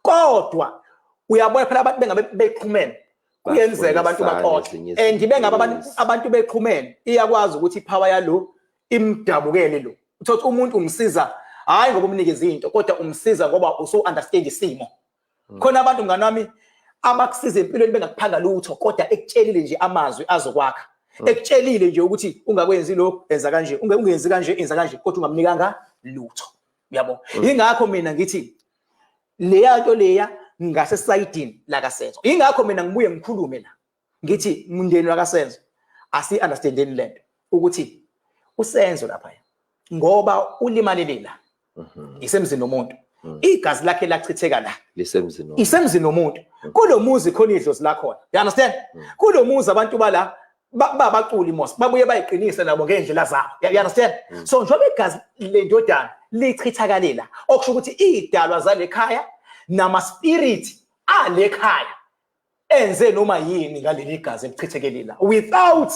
[SPEAKER 1] Kodwa uyabona phela abantu bengabe bexhumene, kuyenzeka abantu
[SPEAKER 2] Bafunisana
[SPEAKER 1] baxoxe
[SPEAKER 2] ezinye
[SPEAKER 1] and bengabe abantu
[SPEAKER 2] izinto.
[SPEAKER 1] abantu bexhumene, iyakwazi ukuthi ipower yalo imdabukele lo. Uthola ukuthi umuntu umsiza hayi ngoba umnikeza into, kodwa umsiza ngoba uso understand isimo. Khona abantu, mngani wami, abakusiza empilweni bengakuphanga lutho, kodwa ekutshelile nje amazwi azokwakha, ekutshelile nje ukuthi ungakwenzi lokhu, enza kanje, ungenzi kanje, enza kanje, kodwa ungamnikanga lutho, uyabo? Ingakho mina ngithi leya nto leya ngasesayidini lakaSenzo. Ingakho mina ngibuye ngikhulume la ngithi mndeni wakaSenzo, asi understandeni lento ukuthi uSenzo lapha ngoba ulimalele la isemzini womuntu, igazi lakhe lachitheka la.
[SPEAKER 2] Lisemzini.
[SPEAKER 1] Isemzini womuntu, kulo muzi khona idlozi lakhona, you understand? Kulo muzi abantu bala babaculi mos babuye bayiqinise nabo ngendlela zabo, you understand? So njengoba igazi lendodana lichithakalela, okusho ukuthi idalwa zale khaya nama spirit ale khaya enze noma yini ngaleli gazi elichithekelela without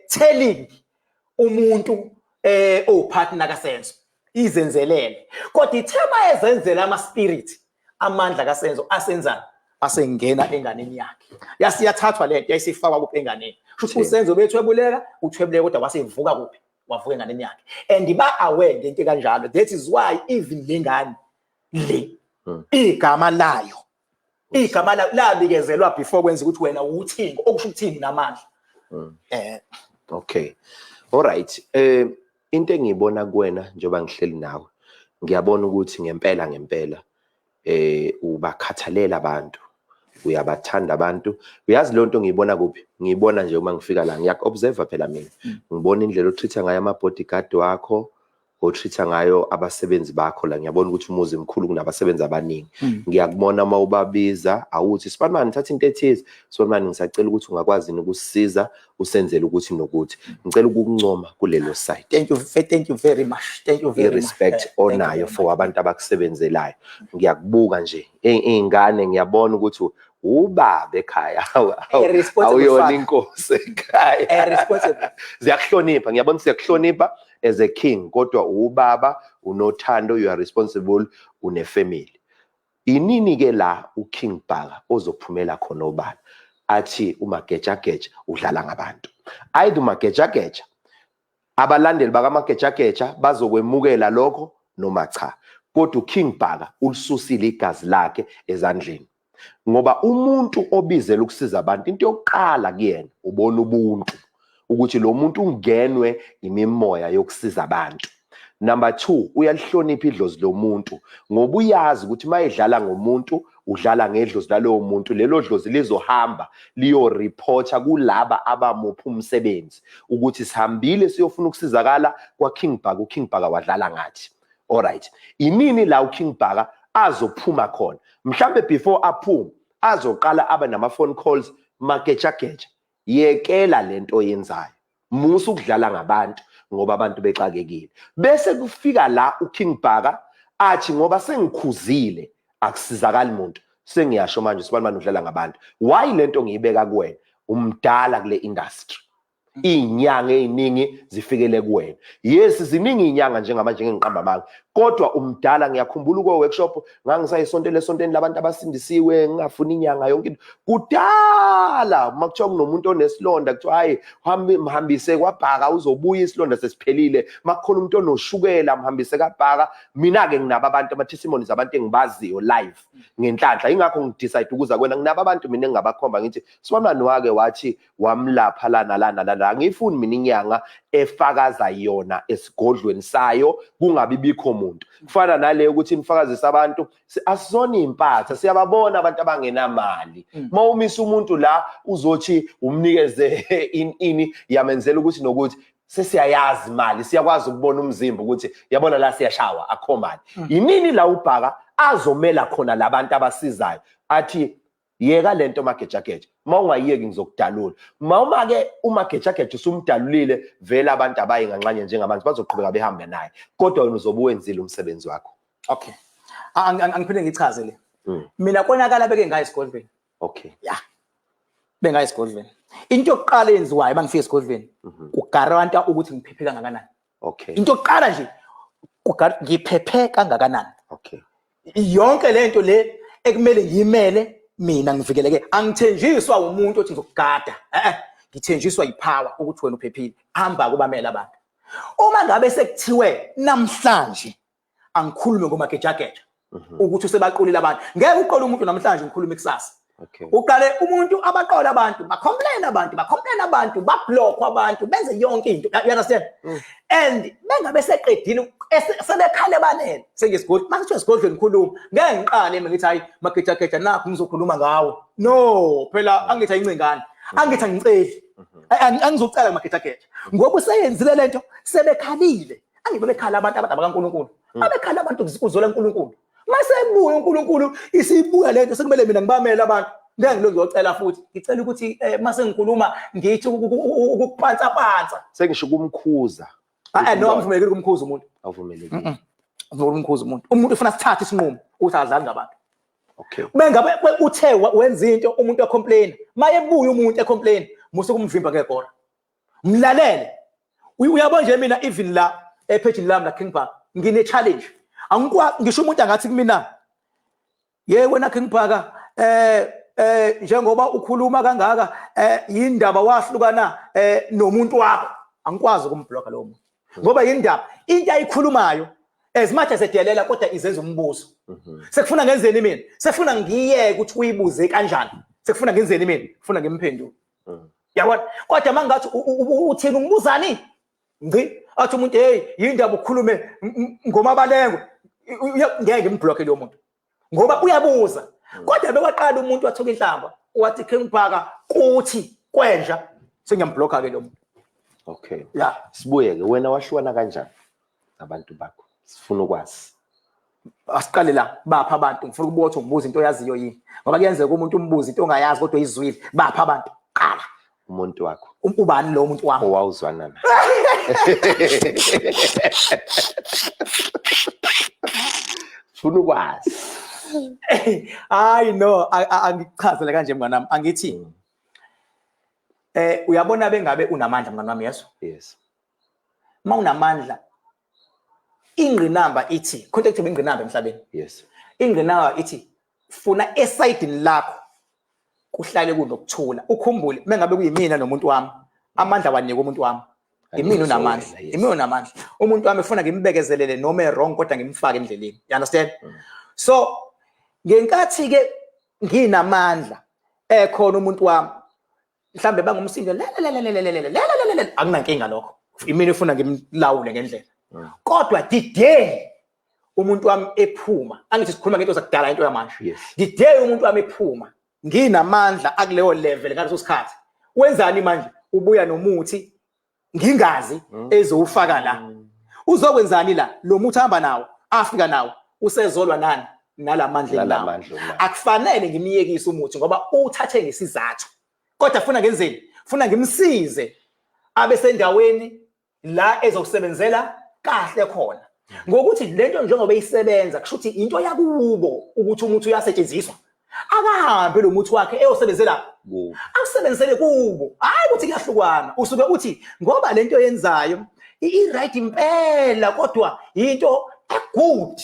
[SPEAKER 1] telling umuntu owupartner kaSenzo, izenzelele. Kodwa ithema ezenzela ama spirit, amandla kaSenzo asenzani? Asengena enganeni yakhe. Yasiyathathwa lento, yayisifakwa kuphi? Enganeni. Kusho ukuthi uSenzo bethwebuleka, uthwebuleka, kodwa wasevuka kuphi? Wavuka enganeni yakhe. And ba aware ngento kanjalo. That is why even lengane le igama layo, igama layo labikezelwa before kwenza ukuthi wena uThingo, okusho ukuthini namandla.
[SPEAKER 2] Okay. Alright. Into engiyibona kuwena njengoba ngihleli nawe, ngiyabona ukuthi ngempela ngempela ubakhathalela abantu. Uyabathanda abantu. Uyazi le nto ngiyibona kuphi? Ngiyibona nje uma ngifika la, ngiyaku-observe phela mina. Ngibona indlela otreat-a ngayo ama-bodyguard wakho, otreat-a ngayo abasebenzi bakho la. Ngiyabona ukuthi umuzi mkhulu, kunabasebenzi abaningi. Ngiyakubona uma ubabiza, awuthi sibanibani thatha into ethize, sibanibani ngisacela ukuthi ungakwazi yini ukusisiza usenzele ukuthi nokuthi. Ngicela ukukuncoma kulelo side.
[SPEAKER 1] Thank you, thank you very much, thank you very much.
[SPEAKER 2] I-respect onayo for abantu abakusebenzelayo. Ngiyakubuka nje iy'ngane, ngiyabona ukuthi ubaba ekhaya, awuyona inkosi ekhaya. Ziyakuhlonipha, ngiyabona siyakuhlonipha as a king, kodwa ubaba unothando, you are responsible, une-family. Inini ke la uKing Bhaka ozophumela khona obala athi uMagejageja udlala ngabantu? Either uMagejageja, abalandeli bakaMagejageja bazokwemukela lokho noma cha, kodwa uKing Bhaka ulisusile igazi lakhe ezandleni, ngoba umuntu obizela ukusiza abantu, into yokuqala kuyena ubona ubuntu, ukuthi lo muntu ungenwe imimoya yokusiza abantu. Number 2, uyalihlonipha idlozi lomuntu, ngoba uyazi ukuthi mayedlala ngomuntu udlala ngedlozi lalowo muntu, lelo dlozi lizohamba liyoreporta kulaba abamupha umsebenzi ukuthi sihambile siyofuna ukusizakala kwaKing Bhaka, uKing Bhaka wadlala ngathi. Alright, inini la uKing Bhaka azophuma khona? Mhlambe before aphume azoqala abe nama phone calls, Magejageja, yekela lento oyenzayo, musa ukudlala ngabantu ngoba abantu bexakekile. Bese kufika la uKing Bhaka athi ngoba sengikhuzile akusizakali muntu, sengiyasho manje sibanibani udlala ngabantu. Why lento ngiyibeka kuwena? Umdala kule industry, iy'nyanga ey'ningi zifikele kuwena. Yes, ziningi iy'nyanga njengamanje, ngingiqamba amanga, kodwa umdala. Ngiyakhumbula uko-workshop ngangisayisontela esontweni labantu abasindisiwe, ngingafuni inyanga yonke into kudala. Uma kuthiwa kunomuntu onesilonda, kuthiwa hayi, mhambise kwaBhaka, uzobuya isilonda sesiphelile. Uma kukhona umuntu onoshukela, mhambise kaBhaka. Mina-ke nginabo abantu, ama-testimonies abantu engibaziyo live ngenhlanhla, ingakho ngidecide ukuza kuwena. Nginabo abantu mina engingabakhomba ngithi sibanani wake wathi wamlapha la nala nala. la. Angiyifuni mina inyanga efakaza yona esigodlweni sayo kungabi bikho muntu. Kufana nale ukuthi nifakazise abantu, asizona impatha, siyababona abantu abangenamali. Mawumisa umuntu la uzothi umnikeze ini yamenzela ukuthi nokuthi sesiyayazi imali, siyakwazi ukubona umzimba ukuthi yabona la siyashawa, akho mali. Yinini la uBhaka azomela khona labantu abasizayo athi yeka lento magejageja, uma ungayiyeki ngizokudalula. Uma ke umagejageja usumdalulile vele abantu abayi nganxanye njengabantu bazoqhubeka behambe naye, kodwa wena uzobe wenzile umsebenzi wakho.
[SPEAKER 1] Okay, angiphinde ngichaze le. Mina konakala beke ngaye esigodlweni. Ya, bengaye esigodlweni. Into yokuqala eyenziwayo uma ngifika esigodlweni kugaranta ukuthi ngiphephe kangakanani. Into yokuqala nje ngiphephe kangakanani. Yonke lento le ekumele ngiyimele mina ngivikeleke, angithenjiswa umuntu othi ngizokugada. Ngithenjiswa yipower ukuthi wena uphephile, hamba kubamela abantu. Uma ngabe sekuthiwe namhlanje angikhulume ngomagejageja ukuthi usebaqolile abantu, ngeke uqole umuntu namhlanje ngikhulume kusasa. Uqale umuntu abaqola abantu, bacomplain abantu, bacomplain abantu, bablock abantu, benze yonke into. You understand? And bengabe seqedile sebekhale banele sengesigodlweni. Mase esigodlweni ngikhuluma, ngeke ngiqale mina ngithi hayi magejageja nakho ngizokhuluma ngawe. No, phela angithi ayincengane. Angithi angiceli. Angizocela magejageja. Ngoba useyenzile lento sebekhalile. Angibe bekhala abantu abadaba kaNkuluNkulu. Abekhala abantu kuzola uNkulunkulu. Mase ebuya uNkulunkulu isibuya lento sekumele mina ngibamele abantu. Ngeke ngilo ngiyocela futhi. Ngicela ukuthi mase ngikhuluma ngithi ukupantsa pantsa.
[SPEAKER 2] Sengisho ukumkhuza.
[SPEAKER 1] No, angivumelekile ukumkhuza umuntu.
[SPEAKER 2] Awuvumelekile.
[SPEAKER 1] Awuvumelekile ukumkhuza umuntu. Umuntu ufuna sithathe isinqumo ukuthi akadlali ngabantu. Bengabe uthe wenza into umuntu ecomplain. Mayebuya umuntu ecomplain, musu kumvimba ngegora. Mlalele. Uyabona nje mina even la ephejini lami la King Bhaka ngine challenge. Angikwa ngisho umuntu angathi kumina ye wena King Bhaka njengoba ukhuluma kangaka yindaba wahlukana nomuntu wakho, angikwazi ukumblock lowo muntu ngoba yindaba into ayikhulumayo as much as edelela kodwa izenza umbuzo. Sekufuna ngenzeni mina? Sefuna ngiyeke ukuthi uyibuze kanjani? Sekufuna ngenzeni mina? Kufuna ngimphendule. Yabona? Kodwa mangathi uthini ungibuzani? Ngci athi umuntu hey yindaba ukhulume ngomabalengo, ngeke ngimblock lo muntu ngoba uyabuza. Kodwa bekwaqala umuntu wathuka inhlamba wathi King Bhaka kuthi kwenja, sengiyamblock ke lo muntu.
[SPEAKER 2] Yeah. Sibuye ke, wena wahlukana kanjani nabantu bakho? Sifuna ukwazi.
[SPEAKER 1] Asiqale la, bapha abantu, ngifuna ukubuka ukuthi ungibuza into oyaziyo yini, ngoba kuyenzeka umuntu umbuze into ongayazi kodwa uyizwile. Bapha abantu qala.
[SPEAKER 2] Umuntu wakho.
[SPEAKER 1] Ubani lo muntu wakho?
[SPEAKER 2] Owawuzwana naye. Sifuna ukwazi.
[SPEAKER 1] Hayi no, angikuchazele kanje mngani wami, angithi uyabona bengabe unamandla mngani wami, yeso?
[SPEAKER 2] Yes.
[SPEAKER 1] Uma unamandla ingqinamba ithi khonto ekuthiwa ingqinamba emhlabeni. Ingqinamba ithi funa esayidini lakho kuhlale kunokuthula. Ukhumbule mengabe kuyimina nomuntu wami, amandla wanika umuntu wami. Imina unamandla, imina unamandla. Umuntu wami ufuna ngimbekezelele noma e wrong kodwa ngimfake endleleni. You understand? So ngenkathi ke nginamandla ekhona umuntu wami mhlambe bangumsindo lelelelelelelelelelelele, akunankinga lokho. Imina ufuna ngimlawule ngendlela. Kodwa the day umuntu wami ephuma, angithi sikhuluma ngento zakudala, into yamanje. The day umuntu wami ephuma nginamandla akuleyo level ngaleso sikhathi, wenzani manje? Ubuya nomuthi ngingazi ezowufaka la. Uzokwenzani la? Lo muthi ahamba nawo, afika nawo, usezolwa nani? Nalamandla enawo. Akufanele ngimiyekise umuthi ngoba uthathe ngesizathu. Kodwa funa ngenzeni? Funa ngimsize abe sendaweni la ezokusebenzela kahle khona. Ngokuthi lento njengoba isebenza kusho ukuthi into yakubo ukuthi umuthi uyasetshenziswa. Akahambe lo muthi wakhe eyosebenzela
[SPEAKER 2] kubo.
[SPEAKER 1] Akusebenzele kubo. Hayi ukuthi kuyahlukana. Usuke uthi ngoba lento yenzayo i-right impela kodwa into egood.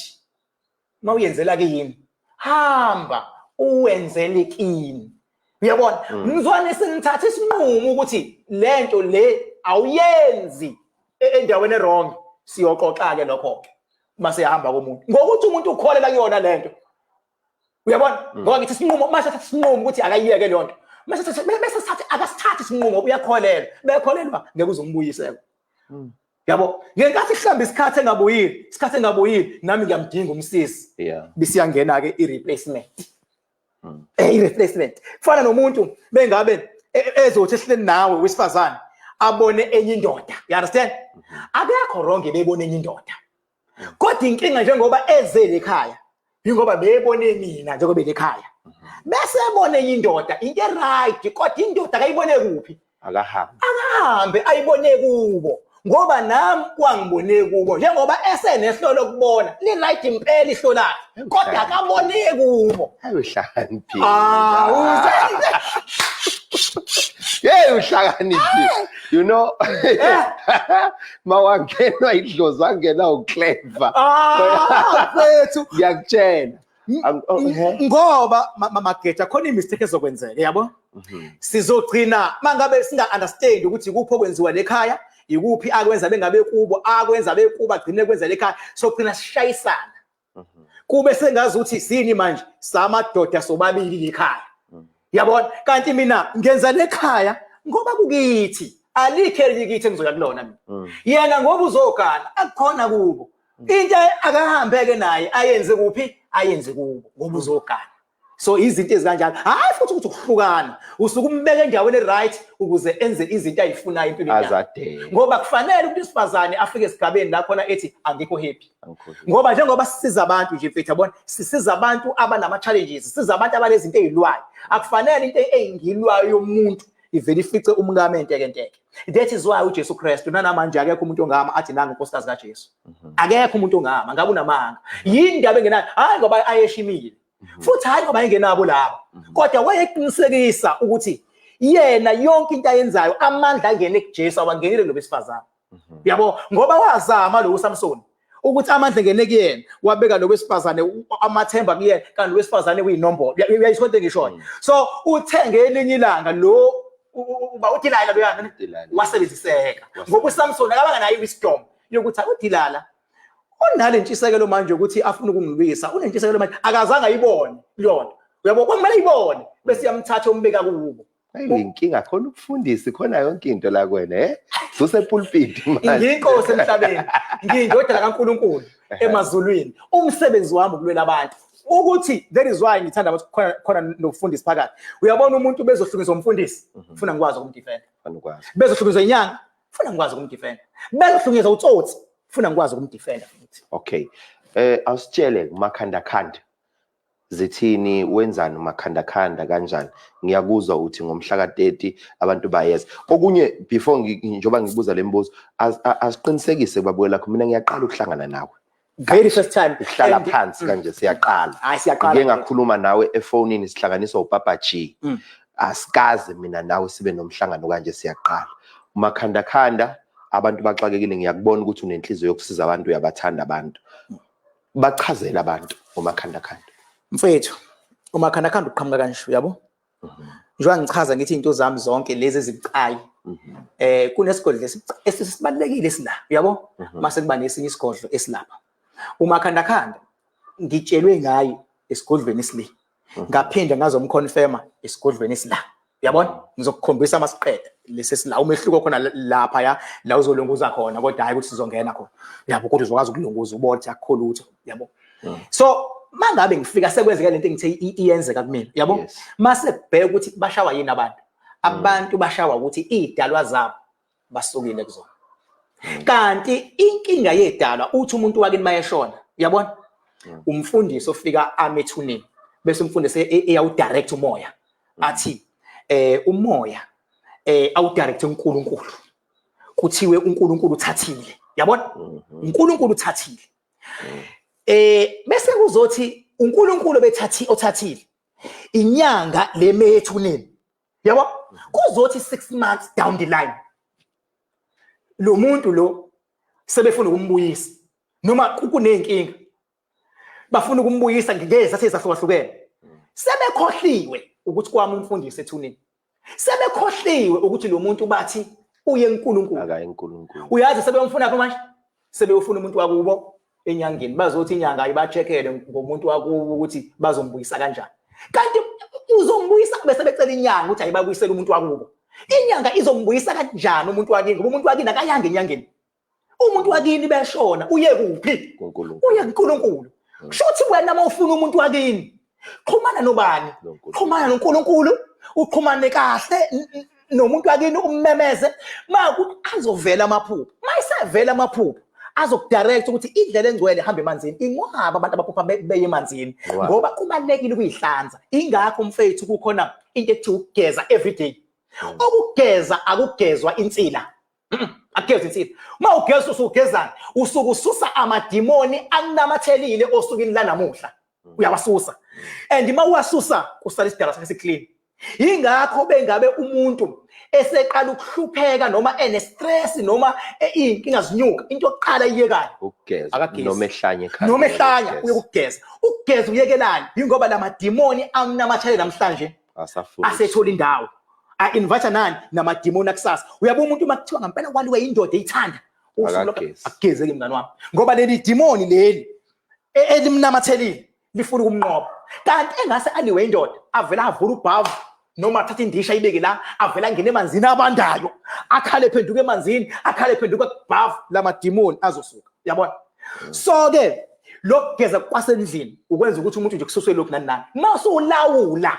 [SPEAKER 1] Mawuyenzela kini. Hamba uwenzele kini. Uyabona? Mzwane sengithatha isinqumo ukuthi lento le awuyenzi endaweni ewrong. Siyoxoxa ke lokho ke. Mase yahamba komuntu. Ngokuthi umuntu ukholela kuyona lento. Uyabona? Ngoba ngithi isinqumo mase thatha isinqumo ukuthi akayiyeke leyo nto. Bese sithathe, akasithathi isinqumo, uyakholelwa, bekholelwa ngeke uzombuyiseka. Yabo, ngenkathi kuhlamba isikhathi engabuyile, isikhathi engabuyile, nami ngiyamdinga umsisi. Bisiyangena ke i-replacement. I-replacement kufana nomuntu bengabe ezothi ehleni nawe wesifazane abone enye indoda, you understand? Akekho wrong bebone enye indoda, kodwa inkinga njengoba ezele ekhaya, ingoba bebone mina njengoba ekhaya, bese ebone enye indoda, into right, kodwa indoda akayibone kuphi?
[SPEAKER 2] Akahambe.
[SPEAKER 1] Akahambe ayibone kubo, ngoba nami kwangibone kubo, njengoba esenehlo lokubona li-right impela ihlo lakhe, kodwa akabone kubo.
[SPEAKER 2] Ayohlakaniphile.
[SPEAKER 1] Ah.
[SPEAKER 2] Hey, uhlakaniphile. Mawangenwa idlozi angena uclever.
[SPEAKER 1] Ah, mfethu.
[SPEAKER 2] Ngiyakutshela. Oh,
[SPEAKER 1] Ngoba mageja khona i-mistake ezokwenzeka, yabo, sizogcina mangabe singa understand ukuthi ikuphi okwenziwa lekhaya, ikuphi akwenza bengabe kubo, akwenza bekubo agcine kwenza lekhaya, sogcina sishayisana, kube sengazi ukuthi sini manje samadoda sobabili lekhaya, yabona. Kanti mina ngenza lekhaya ngoba kukithi, alikho elinye kithi engizoya kulona mina. Yena ngoba uzogana akukhona kubo, into akahambeke naye ayenze kuphi, ayenze kubo ngoba uzogana. So izinto ezikanjalo, hayi futhi ukuthi ukuhlukana, usuke umbeke endaweni right ukuze enze izinto ayifunayo empilweni yakhe.
[SPEAKER 2] Azadele.
[SPEAKER 1] Ngoba kufanele ukuthi isifazane afike esigabeni la khona ethi angikho happy.
[SPEAKER 2] Angikho.
[SPEAKER 1] Ngoba njengoba sisiza abantu nje mfethu, yabona, sisiza abantu abanama challenges, sisiza abantu abanezinto ezilwayo, akufanele into eyingilwayo yomuntu ivele ifice umkame entekenteke. That is why uJesu Kristu, nanamanje akekho umuntu ongama athi nangu unkosikazi kaJesu. Akekho umuntu ongama ngabe unamanga. Yini indaba engenayo? Hayi ngoba ayeshimile, futhi hayi ngoba engenabo laba, kodwa wayeqinisekisa ukuthi yena yonke into ayenzayo amandla angene kuJesu, awangenile kulo besifazane. Yabo, ngoba wazama lo uSamson ukuthi amandla engene kuyena, wabeka lo wesifazane amathemba kuyena, kanti lo wesifazane kuyinombolo. Uyayisho into engishoyo? So uthe ngelinye ilanga lo uba uDelila loyana
[SPEAKER 2] uDelila.
[SPEAKER 1] Wasebenziseka ngoba uSamson akabanga nayo i-wisdom yokuthi uDelila unale ntshisekelo manje ukuthi afuna ukungilwisa, unentshisekelo manje, akazange ayibone leyonto, uyabo, kwakumele ayibone bese yamthatha umbeka kubo.
[SPEAKER 2] Hayi, inkinga khona ukufundisa khona yonke into la kwena, eh, usepulpit manje.
[SPEAKER 1] Ngiyinkosi emhlabeni, ngiyindodana kaNkulunkulu emazulwini, umsebenzi wami ukulwela abantu ukuthi, that is why ngithanda ukuthi khona nokufundisa phakathi. Uyabona, umuntu bezohlukunyezwa umfundisi, funa ngikwazi ukumdefenda.
[SPEAKER 2] Fanele ukwazi.
[SPEAKER 1] Bezohlukunyezwa inyanga, funa ngikwazi ukumdefenda. Bezohlukunyezwa utsotsi, funa ngikwazi ukumdefenda futhi.
[SPEAKER 2] Okay, awusitshele kumakhanda khanda zithini, wenzani umakhanda khanda kanjani? Ngiyakuzwa uthi ngomhla ka-30 abantu bayeza. Okunye before njengoba ngibuza le mibuzo, asiqinisekise babukela lakho, mina ngiyaqala ukuhlangana nawe.
[SPEAKER 1] Very first time.
[SPEAKER 2] Ukuhlala phansi kanje siyaqala.
[SPEAKER 1] Hayi, siyaqala.
[SPEAKER 2] Ngike ngakhuluma nawe efonini, sihlanganiswa uPapa G. Asikaze mina nawe sibe nomhlangano kanje, siyaqala. Umakhanda khanda, abantu baxakekile, ngiyakubona ukuthi unenhliziyo yokusiza abantu, uyabathanda abantu. Bachazele abantu ngomakhanda khanda.
[SPEAKER 1] Mfethu, umakhandakhanda uqhamuka kanje, uyabo, njengoba ngichaza ngithi into zami zonke lezi ezibucayi, kunesigodlo esisibalekile esila, uyabo, mase kuba nesinye isigodlo esilapha. Umakhandakhanda ngitshelwe ngaye esigodlweni esile, ngaphinda ngazomconfirma esigodlweni esila, uyabona. Ngizokukhombisa masiqeda lesi sila umehluko khona lapha ya la uzolunguza khona, kodwa hayi ukuthi sizongena khona, uyabo, kodwa uzokwazi ukulunguza ubone ukuthi akukho lutho, uyabo. So mangabe ngifika sekwenzeka lento engithe iyenzeka kumina, uyabo, mase kubheka ukuthi bashawa yini abantu. Abantu bashawa ukuthi idalwa zabo basukile kuzona, kanti inkinga yedalwa uthi umuntu wakini mayeshona, uyabona, umfundisi ofika ame ethuneni, bese umfundisi eyawudirect umoya, athi umoya awudirect uNkulunkulu, kuthiwe uNkulunkulu uthathile, yabona, uNkulunkulu uthathile. Bese kuzothi uNkulunkulu bethathi othathile inyanga le methuneni, yabo, kuzothi 6 months down the line lo muntu lo sebefuna ukumbuyisa, noma kuneyinkinga bafuna ukumbuyisa ngezathu ezahlukahlukene, sebekhohliwe ukuthi kwami umfundisi ethuneni, sebekhohliwe ukuthi lo muntu bathi uye kuNkulunkulu.
[SPEAKER 2] Akayi uNkulunkulu.
[SPEAKER 1] Uyazi sebeyomfuna phi manje? Sebeyofuna umuntu wakubo enyangeni, bazothi inyanga ayiba-checkele ngomuntu wakubo ukuthi bazombuyisa kanjani, kanti Uzombuyisa bese becela inyanga ukuthi ayibabuyisele umuntu wakubo. Inyanga izombuyisa kanjani umuntu wakini? Ngoba umuntu wakini akayanga enyangeni. Umuntu wakini beshona uye kuphi? Uye kuNkulunkulu. Kusho ukuthi wena uma ufuna umuntu wakini, xhumana nobani? Xhumana noNkulunkulu, uxhumane kahle nomuntu wakini, ummemeze makuthi azovela amaphupho. Mayisevela amaphupho azokudirect ukuthi indlela engcwele ihamba emanzini. Inqwaba abantu abaphupha beye emanzini ngoba kubalulekile ukuyihlanza. Ingakho mfethu kukhona into ekuthiwa ukugeza everyday. Ukugeza akugezwa insila. Akugezwa insila. Uma ugeza usugezana, usuke ususa amadimoni akunamathelile osukwini lanamuhla. Uyawasusa. And uma uwasusa kusala isidalwa sakhe siclean. Yingakho bengabe umuntu eseqala ukuhlupheka noma ene-stress noma iy'nkinga zinyuka, into yokuqala iyekayo
[SPEAKER 2] ukugeza,
[SPEAKER 1] akagezi.
[SPEAKER 2] Noma ehlanya ekhaya,
[SPEAKER 1] noma ehlanya
[SPEAKER 2] ukugeza.
[SPEAKER 1] Uye ukugeza. Ukugeza uyekelani? Yingoba la madimoni amnamathele namhlanje
[SPEAKER 2] asafuni
[SPEAKER 1] asethola indawo, a-invite nani namadimoni akusasa. Uyabo umuntu uma kuthiwa ngempela waliwe indoda eyithanda usuku lokho,
[SPEAKER 2] Akagezi.
[SPEAKER 1] akugezeki mngani wami, ngoba leli dimoni leli elimnamathelile lifuna ukumnqoba. Kanti engase aliwe indoda, avela avule ubhavu noma athathe indisha ayibeke la, avela angene emanzini abandayo, akhale phenduka emanzini, akhale phenduka kubhavu, lamadimoni azosuka. Uyabona? So ke lokugeza kwasendlini ukwenza ukuthi umuntu nje kususwe lokhu nani nani. Uma usulawula,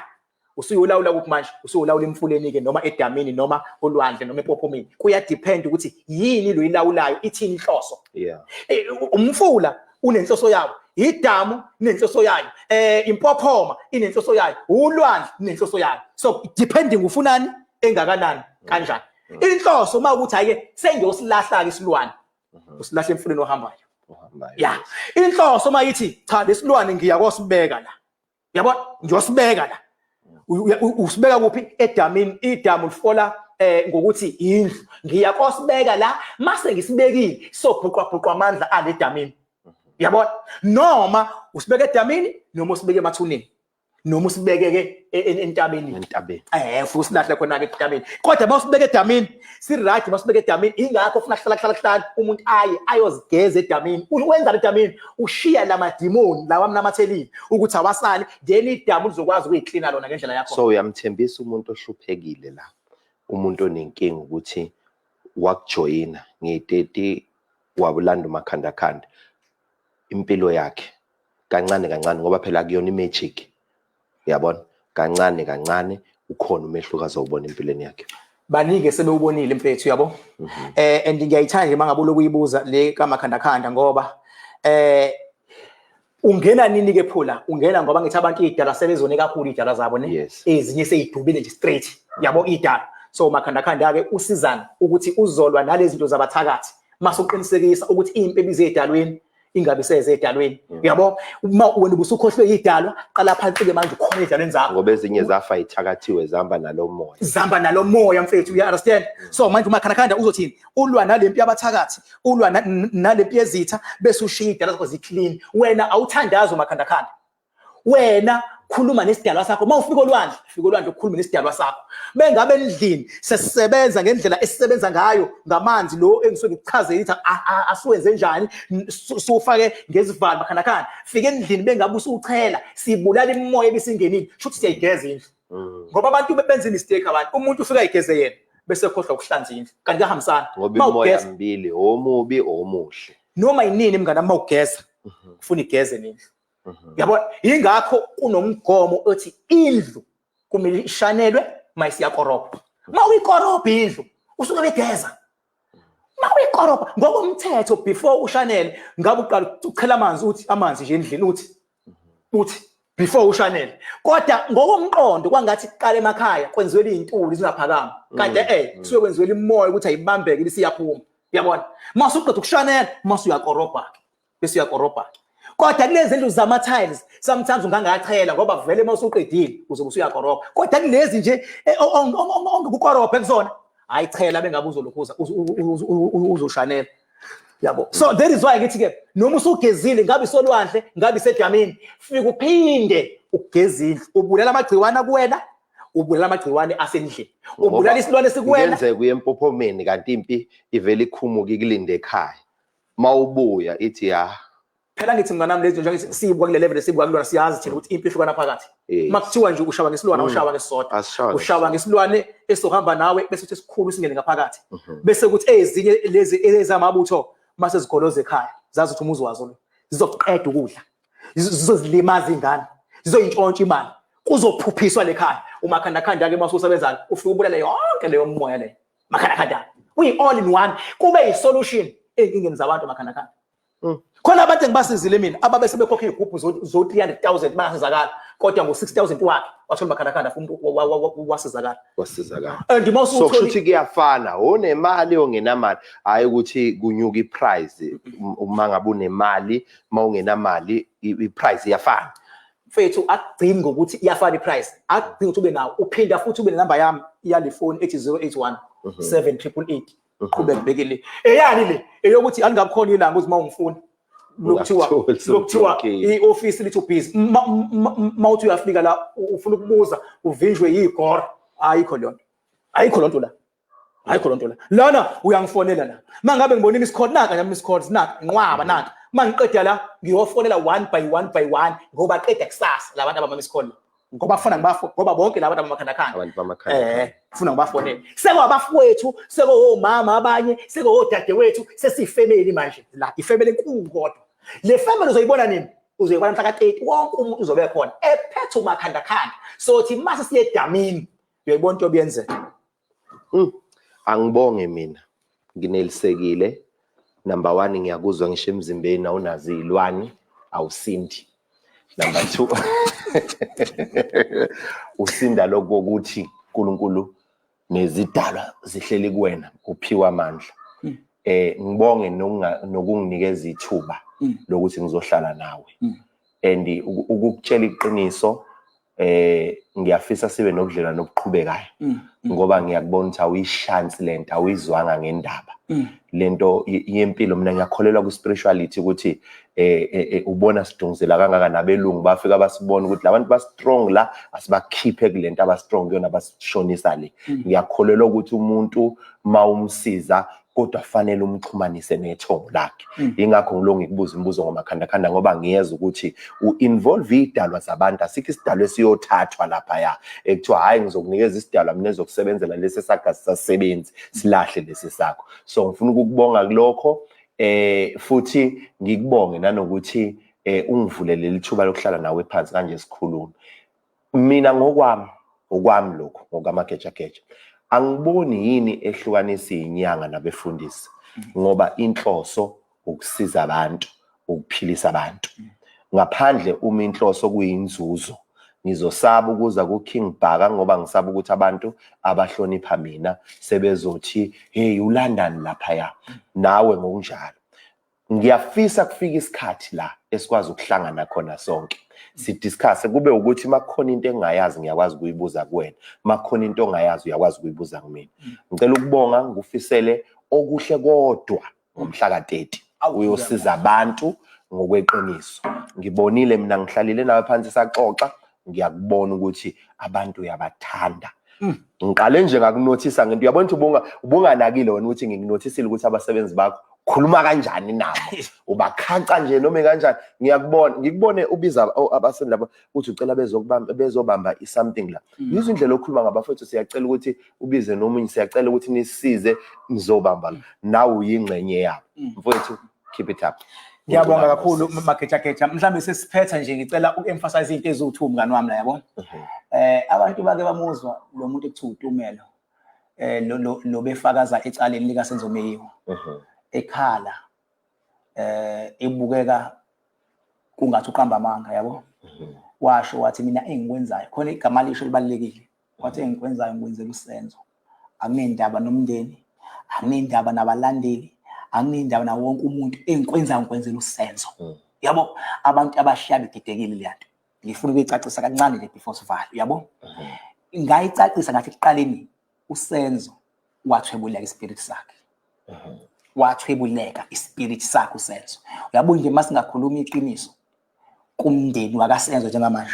[SPEAKER 1] usuyolawula kuphi manje? Usuyolawula emfuleni ke, noma edamini, noma olwandle, noma empophomeni. Kuya-depend ukuthi yini lo yilawulayo, ithini inhloso. Umfula unenhloso yawo, idamu inenhloso yayo, impophoma inenhloso yayo, ulwandle inenhloso yayo. So depending ufunani, engakanani, kanjani. Inhloso uma ukuthi hayi sengiyosilahla ke isilwane, usilahla emfuleni ohambayo.
[SPEAKER 2] Ohambayo.
[SPEAKER 1] Ya, inhloso uma ithi cha, lesilwane ngiya kosibeka la, yabo, ngiyosibeka la. Usibeka kuphi? Edamini. Idamu lifola ngokuthi indlu, ngiya kosibeka la, mase ngisibekile sobhuqwa bhuqwa amandla ale damini, yabona? Noma usibeka edamini, noma usibeke emathuneni, noma usibeke ke entabeni.
[SPEAKER 2] Entabeni.
[SPEAKER 1] Futhi usilahle khona ke entabeni. Kodwa mawusibeka edamini si right, mawusibeka edamini. Ingakho ufuna kuhlala kuhlala kuhlala umuntu aye ayozigeza edamini. Wenza edamini, ushiya lamadimoni lawa amnamathelile ukuthi awasali, then idamu lizokwazi ukuyiklina lona ngendlela yakho.
[SPEAKER 2] So uyamthembisa umuntu ohluphekile la, umuntu onenkinga, ukuthi wakujoyina ngeyi-30 wabulanda umakhandakhanda, impilo yakhe kancane kancane, ngoba phela akuyona imagic, uyabona, kancane kancane ukhona umehluko azowubona empilweni yakhe?
[SPEAKER 1] Baningi sebewubonile mfethu, yabo. And ngiyayithanda nje mangabe lokuyibuza le kamakhandakhanda, ngoba ungena nini ke phula? Ungena ngoba ngithi abantu idala sebezone kakhulu, idala zabo ne ezinye seyidubile nje straight, yabo, idala. So makhandakhanda ke usizana ukuthi uzolwa nalezi zinto zabathakathi, mase uqinisekisa ukuthi impi ebize edalweni ingabe seze edalweni, yabo. Uma wena ubusukhohlwe idalwa, qala phansi ke manje ukhona edalweni zakho.
[SPEAKER 2] Ngoba ezinye zafa ithakathiwe, zihamba nalo moya.
[SPEAKER 1] Zihamba nalo moya mfethu, you understand? So manje umakhandakhanda uzothini? Ulwa nalempi yabathakathi, ulwa nalempi yezitha, bese ushiya idalwa zakho ziclean. Wena awuthandazi umakhandakhanda, wena khuluma nesidalwa sakho. Uma ufika olwandle, fika olwandle ukhulume nesidalwa sakho. Bengabe endlini sesisebenza ngendlela esisebenza ngayo ngamanzi lo engisuke ngikuchazela ukuthi asiwenze njani, siwufake ngezivalo makhandakhanda. Fika endlini bengabe usuchela, sibulala imimoya ebisingenile, shuthi siyayigeza indlu. Ngoba abantu benza imistake, abantu umuntu ufika ayigeze yena bese khohlwa ukuhlanza indlu, kanti kuyahambisana.
[SPEAKER 2] Ngoba
[SPEAKER 1] Uma
[SPEAKER 2] imoya
[SPEAKER 1] ugeza
[SPEAKER 2] mbili, omubi omuhle.
[SPEAKER 1] Noma yinini mngani, uma ugeza ufuna igeze nendlu. Yabo, ingakho kunomgomo othi indlu kumele ishanelwe mayisiyakorobha. Uma uyikorobha indlu usuke begeza. Uma uyikorobha ngokomthetho, before ushanele ngabe uqala uchela amanzi, uthi amanzi nje endlini, uthi before ushanele. Kodwa ngokomqondo kwangathi kuqala emakhaya kwenziwe izintuli zingaphakama, kanti kusuke kwenziwe imoya ukuthi ayibambeke bese iyaphuma, uyabona? Mase uqeda ukushanela, mase uyakorobha ke, bese uyakorobha ke. Kodwa kulezi ndlu zama tiles sometimes ungangachela, ngoba vele uma usuqedile uzobe usuyakorobha. Kodwa kulezi nje ongekukorobhe kuzona, hayi, chela bengabe uzolokhuza uzoshanela, yabo. So that is why ngithi ke noma usugezile, ngabe isolwandle, ngabe isedamini, fika uphinde ugeze indlu. Ubulala amagciwane kuwena, ubulala amagciwane asendlini, ubulala isilwane sikuwena.
[SPEAKER 2] Kuyenzeka uye empophomeni kanti impi ivele ikhumuke ikulinde ekhaya, mawubuya ithi ya.
[SPEAKER 1] Phela ngithi mngani wami, lezi njengoba siyibuka kule level esibuka kulona, siyazi thina ukuthi impi ihlukana phakathi. Makuthiwa nje ushawa ngesilwane, awushawa ngesisodwa.
[SPEAKER 2] Asishawa.
[SPEAKER 1] Ushawa ngesilwane esizohamba nawe, bese uthi esikhulu singene ngaphakathi, bese kuthi ezinye lezi ezamabutho mase zigoloza ekhaya, zazi ukuthi umuzi wazo lo zizoqeda ukudla, zizozilimaza ingane, zizoyintshontsha imali, kuzophuphiswa lekhaya. Umakhandakhanda-ke uma ususebenzayo ufike ubulale yonke leyo moya leyo. Makhandakhanda uyi-all in one, kube yi-solution ey'nkingeni zabantu makhandakhanda. Khona abantu engibasizile mina ababe sebekhokha iy'gubhu zo-300,000 bayasizakala, kodwa ngo-6,000 wakhe wathola umakhandakhanda, umuntu wasizakala.
[SPEAKER 2] Wasizakala.
[SPEAKER 1] And uma
[SPEAKER 2] So kusho
[SPEAKER 1] usutholi
[SPEAKER 2] ukuthi kuyafana, onemali, ongenamali, hayi ukuthi kunyuka iprice uma ngabe unemali, uma ungenamali iprice iyafana.
[SPEAKER 1] Mfethu, akugcini ngokuthi iyafana iprice, akugcini ukuthi ube nawo, uphinda futhi ube nenamba yami yale phone ethi 081 7888. Qhubeka ubheke le eyani le eyokuthi alingabikhona ilanga uthi uma ungifuna lokuthiwa
[SPEAKER 2] Ungakutholi.
[SPEAKER 1] lokuthiwa
[SPEAKER 2] Okay.
[SPEAKER 1] i-ofisi lithi ubhizi, ma uthi uyafika la ufuna ukubuza, uvinjwe yigora. Ayikho leyo nto, ayikho loo nto la, ayikho loo nto la. Lana uyangifonela la, uma ngabe ngibona i-miss call, naka nami miss calls, naka nqwaba, naka uma ngiqeda la ngiyofonela one by one by one, ngoba qeda kusasa la bantu abama-miss call la, ngoba kufana ngibafo, ngoba bonke laba bantu abamakhandakhanda.
[SPEAKER 2] Abantu bamakhanda.
[SPEAKER 1] Funa ngibafonele, sekwabafowethu, sekowomama abanye, sekowodadewethu, sesiyifamily manje la, ifamily enkulu. Kodwa le family uzoyibona nini? Uzoyibona mhla ka-30, wonke umuntu uzobe khona ephethe umakhandakhanda, sothi mase siye edamini uyoyibona into obuyenzeka.
[SPEAKER 2] Angibonge mina, nginelisekile. Number 1, ngiyakuzwa ngisho emzimbeni, awunazo izilwane, awusindi. Number 2, usinda lokho kokuthi uNkulunkulu nezidalwa zihleli kuwena, uphiwa amandla. Ngibonge nokunginikeza ithuba lokuthi ngizohlala nawe. And ukukutshela iqiniso, ngiyafisa sibe nobudlelwano obuqhubekayo, ngoba ngiyakubona ukuthi awuyishansi lento, awuyizwanga ngendaba lento yempilo. Mina ngiyakholelwa ku-spirituality, ukuthi ubona sidunguzela kangaka, nabelungu bafika basibona ukuthi labantu ba-strong la, asibakhiphe kulento aba-strong kuyona, basishonisa le. Ngiyakholelwa ukuthi umuntu mawumsiza, kodwa fanele umxhumanise nethongo lakhe. Ingakho ngilo ngikubuza imibuzo ngomakhandakhanda, ngoba ngiyeza ukuthi u-involve idalwa zabantu. Asikho isidalwa esiyothathwa laphaya ekuthiwa hhayi, ngizokunikeza isidalwa mina ezokusebenzela, lesi esakho asisasebenzi, silahle lesi sakho. So ngifuna ukukubonga kulokho, futhi ngikubonge nanokuthi ungivulele leli thuba lokuhlala nawe phansi kanje sikhulume. Mina ngokwami, okwami lokho ngokamagejageja, angiboni yini ehlukanisa inyanga nabefundisi, ngoba inhloso ukusiza abantu, ukuphilisa abantu. Ngaphandle uma inhloso kuyinzuzo, ngizosaba ukuza ku-King Bhaka, ngoba ngisaba ukuthi abantu abahlonipha mina sebezothi, "Hey, ulandani laphaya?" Nawe ngokunjalo. Ngiyafisa kufika isikhathi la esikwazi ukuhlangana khona sonke, sidiscuss, kube ukuthi makukhona into engingayazi ngiyakwazi ukuyibuza kuwena, makukhona into ongayazi uyakwazi ukuyibuza kumina. Ngicela ukubonga, ngikufisele okuhle kodwa ngomhla ka-30 uyosiza abantu ngokweqiniso. Ngibonile mina, ngihlalile nawe phansi saxoxa, ngiyakubona ukuthi abantu uyabathanda. Ngiqale nje ngakunothisa ngento, uyabona ukuthi ubunganakile wena ukuthi ngikunothisile ukuthi abasebenzi bakho khuluma kanjani nabo, ubakhaca nje noma kanjani. Ngiyakubona, ngikubone ubiza abasebenzi labo uthi ucela bezokubamba, bezobamba i-something la. Ngizwe indlela okhuluma ngabafowethu, siyacela ukuthi ubize nomunye, siyacela ukuthi nisize nizobamba la, nawe uyingxenye yabo. Mfowethu, keep it up.
[SPEAKER 1] Ngiyabonga kakhulu, Magejageja. Mhlawumbe sesiphetha nje, ngicela uku-emphasize into eziwu-2, mngani wami la, yabo. Abantu bake bamuzwa lo muntu ekuthiwa uTumelo, lo befakaza ecaleni lika Senzo Meyiwa. Ekhala ebukeka kungathi uqamba amanga, yabo. Washo wathi mina engikwenzayo, khona igama lisho libalekile. Wathi engikwenzayo ngikwenzela uSenzo. Anginendaba nomndeni, anginendaba nabalandeli, anginendaba nawo wonke umuntu, engikwenzayo ngikwenzela uSenzo. Yabo, abantu abashiya bedidekile le nto. Ngifuna ukuyicacisa kancane nje before sivale, yabo. Ngayicacisa ngathi ekuqaleni uSenzo wathwebuleka ispirit sakhe. Wathwebuleka ispirit sakhe uSenzo. Uyabo nje masingakhuluma iqiniso kumndeni wakaSenzo njengamanje.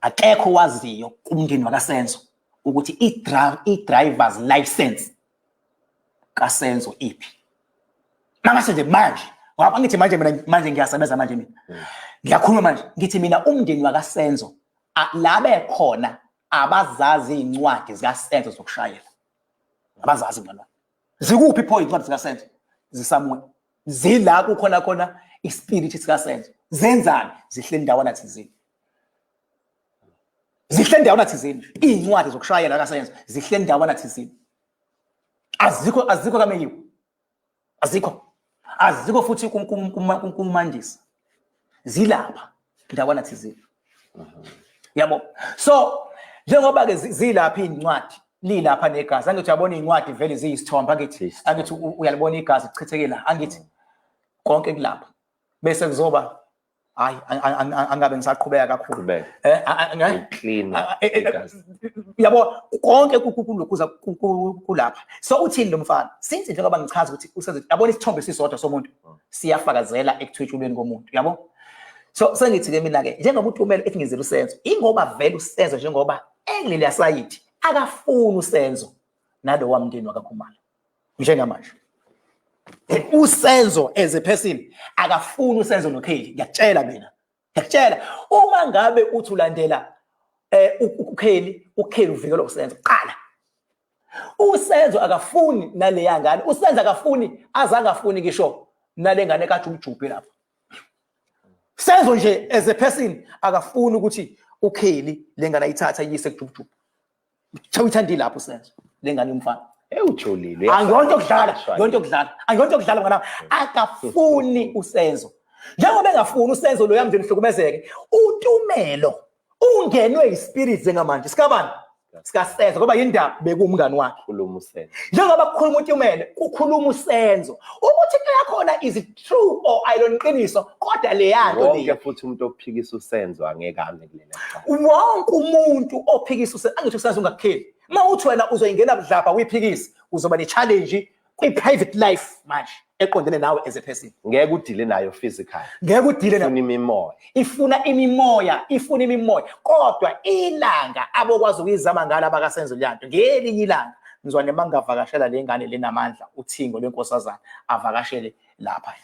[SPEAKER 1] Akekho waziyo kumndeni wakaSenzo ukuthi i-driver's license kaSenzo iphi. Mangase nje manje Ngoba angithi manje mina manje ngiyasebenza manje mina. Ngiyakhuluma manje ngithi mina umndeni wakaSenzo la bekhona abazazi iy'ncwadi zikaSenzo zokushayela. Abazazi mngani wami. Zikuphi pho iy'ncwadi zikaSenzo? Zisamwe. Zila kukhona khona ispiriti sikaSenzo. Zenzani? Zihleli ndawana thizeni. Zihleli ndawana thizeni. Iy'ncwadi zokushayela kaSenzo zihleli ndawana thizeni. Azikho kaMeyiwa. Azikho futhi kumandisa. Zilapha ndawana thizeni. Yabo. So njengoba ke zilapha iy'ncwadi lilapha negazi, angithi uyabona iy'ncwadi vele ziyisithombe, angithi uyalibona igazi lichitheke la, angithi konke kulapha. Bese kuzoba hayi angabe ngisaqhubeka kakhulu. Yabo konke kulokhuza kulapha. So uthini lo mfana? Since njengoba ngichaza ukuthi usenze, yabona isithombe sisodwa somuntu siyafakazela ekuthwetshulweni komuntu, yabo. So sengithi ke mina ke njengoba uTumelo ethi ngizela uSenzo, ingoba vele uSenzo njengoba ekuleliya sayidi akafuni uSenzo nalowa mndeni wakaKhumalo njengamanje. uSenzo as a person akafuni uSenzo noKelly, ngiyakutshela mina, ngiyakutshela. Uma ngabe uthi ulandela uKelly uvikelwa uSenzo qala. uSenzo akafuni naleya ngane, uSenzo akafuni, azangafuni ngisho nale ngane kaJubjubhi lapha. Senzo nje as a person akafuni ukuthi uKelly lengane ayithatha iyise kuJubjubhi. Uyithandile lapho uSenzo lengane yomfana.
[SPEAKER 2] Ewujolile.
[SPEAKER 1] Angiyonto yokudlala, yonto yokudlala. Angiyonto yokudlala mngani wami. Akafuni uSenzo. Njengoba engafuni uSenzo lo yamndeni uhlukumezeke, uTumelo ungenwe ispirit njengamanje. Sikabani? SikaSenzo, ngoba yindaba bekuwumngani wakhe.
[SPEAKER 2] Khuluma uSenzo.
[SPEAKER 1] Njengoba kukhuluma uTumelo, kukhuluma uSenzo. Ukuthi into yakhona is it true or ayilona iqiniso, kodwa leya nto
[SPEAKER 2] Wonke futhi umuntu ophikisa uSenzo angeke ame kulela
[SPEAKER 1] cala. Wonke umuntu ophikisa uSenzo, angithi uSenzo ungakukheli. Uma uthi wena uzoyingena budlabha uyiphikise, uzoba ne-challenge kwi-private life manje eqondene nawe as a person.
[SPEAKER 2] Ngeke udile nayo physical.
[SPEAKER 1] Ngeke udile nayo.
[SPEAKER 2] Ifuna imimoya.
[SPEAKER 1] Ifuna imimoya, ifuna imimoya. Kodwa ilanga abokwazi ukuyizama ngalo abakaSenzo leyanto, ngelinye ilanga mzwane mangavakashela le ngane lenamandla uthingo lwenkosazana avakashele lapha.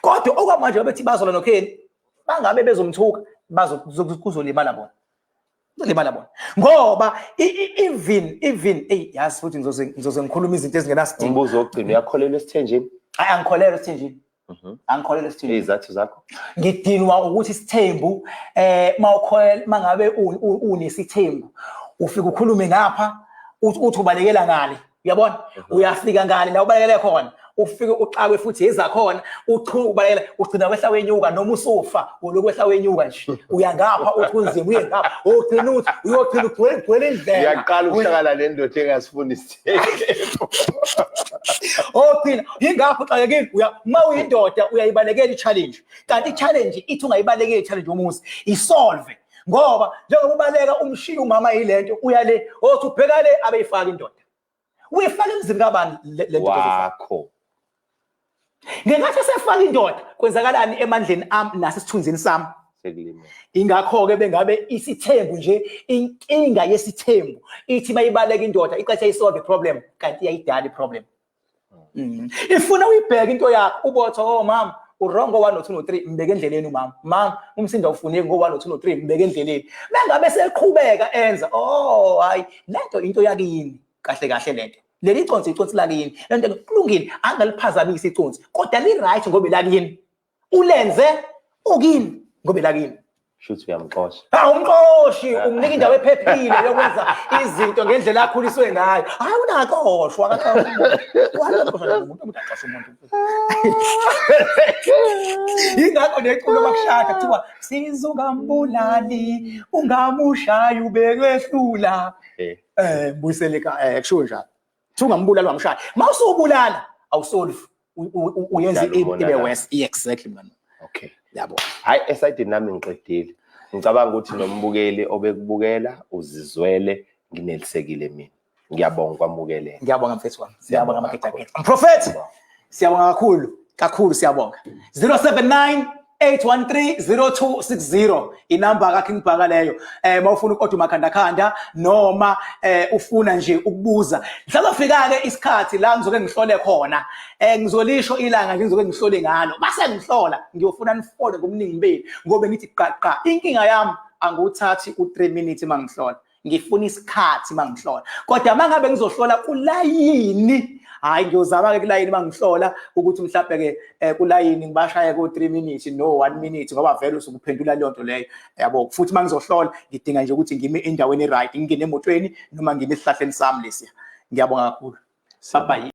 [SPEAKER 1] Kodwa okwamanje babethi bazola noKelly, bangabe bezomthuka, kuzolimala bona. Kuzolimala bona. Ngoba even ey yazi futhi ngizoze ngikhuluma izinto ezingenasidingo.
[SPEAKER 2] Umbuzo wokugcina, uyakholelwa esithenjini?
[SPEAKER 1] Hayi, angikholelwa esithenjini. Angikholelwa esithenjini.
[SPEAKER 2] Izathu zakho?
[SPEAKER 1] Ngidinwa ukuthi isithembu mawukholelwa mangabe unesithembu ufika ukhulume ngapha uthi ubalekela ngale, uyabona? Uyafika ngale la ubalekele khona, ufike uxakwe futhi ezakhona, ubalekela ugcina wehla wenyuka, noma usufa ulokhu wehla wenyuka nje, uya ngapha uthi kunzima, uye ngapha ugcina uthi uyogcina ugcwele indlela.
[SPEAKER 2] Uyaqala ukuhlangana nendoda engasifuni isithembu.
[SPEAKER 1] Ogcina yingakho uxakekile, uma uyindoda uyayibalekela i-challenge, kanti i-challenge ithi ungayibalekeli i-challenge yomuzi, isolve. Ngoba njengoba ubaleka umshiya umama yilento, uya le othi ubheka le abeyifaka indoda, uyifaka emzini kabani le ndoda
[SPEAKER 2] wakho?
[SPEAKER 1] Ngenkathi esefaka indoda kwenzakalani emandleni ami nasesithunzini sami? Ingakho-ke bengabe isithembu nje, inkinga yesithembu ithi mayibaleka indoda iqethe isolve problem, kanti iyayidala iproblem. Ifuna uyibheke into yakho ubotho, oh mama uwrong ngo 1 no 2 no 3, mbeke endleleni umama. Mama umsindo awufuneki ngo 1 no 2 no 3, mbeke endleleni. Mangabe seqhubeka enza, oh hayi lento into yakini kahle kahle lento. Leli consi iconsi lakini. Lento kulungile angaliphazamisi iconsi, kodwa li right ngoba lakini. Ulenze ukini ngoba lakini.
[SPEAKER 2] Shuthi uyamxosha.
[SPEAKER 1] Awumxoshi, umnika indawo ephephile yokwenza izinto ngendlela akhuliswe ngayo. Hayi unaxoshwa, akaxoshwa umuntu. Umuntu umuntu axosha umuntu. Ingakho neculo bakushada kuthiwa siza ungambulali, ungamushayi ubekwehlula. Mbuyisele ka kushiwo njalo. Kuthiwa ungambulali ungamshayi. Mawusubulala awusolve, uyenza ibe worse. Exactly man.
[SPEAKER 2] Okay.
[SPEAKER 1] Yabo.
[SPEAKER 2] Hayi esayidini nami ngiqedile. Ngicabanga ukuthi nombukeli obekubukela uzizwele, nginelisekile mina. Ngiyabonga kwamukeleka.
[SPEAKER 1] Ngiyabonga mfethu wami. Siyabonga mageja. Mprofeti. Siyabonga kakhulu. Kakhulu siyabonga. 079 813 0260 inamba kaKing Bhaka leyo. Mawufuna uku-order umakhandakhanda noma ufuna nje ukubuza. Mhlazofika ke isikhathi la ngizoke ngihlole khona. Ngizolisho ilanga nje ngizoke ngihlole ngalo. Base ngihlola ngiyofuna nifone ngobuningi benu ngoba ngithi qa qa inkinga yami angiwuthathi u3 minutes mangihlola. Ngifuna isikhathi mangihlola. Kodwa mangabe ngizohlola kulayini, hayi, ngiyozama ke kulayini mangihlola ukuthi mhlawumbe ke kulayini ngibashaye ko 3 minutes no 1 minute, ngoba vele usukuphendula leyo nto leyo, yabo. Futhi mangizohlola ngidinga nje ukuthi ngime endaweni right, ngingene emotweni noma ngime esihlahleni sami lesiya. Ngiyabonga kakhulu, bye bye.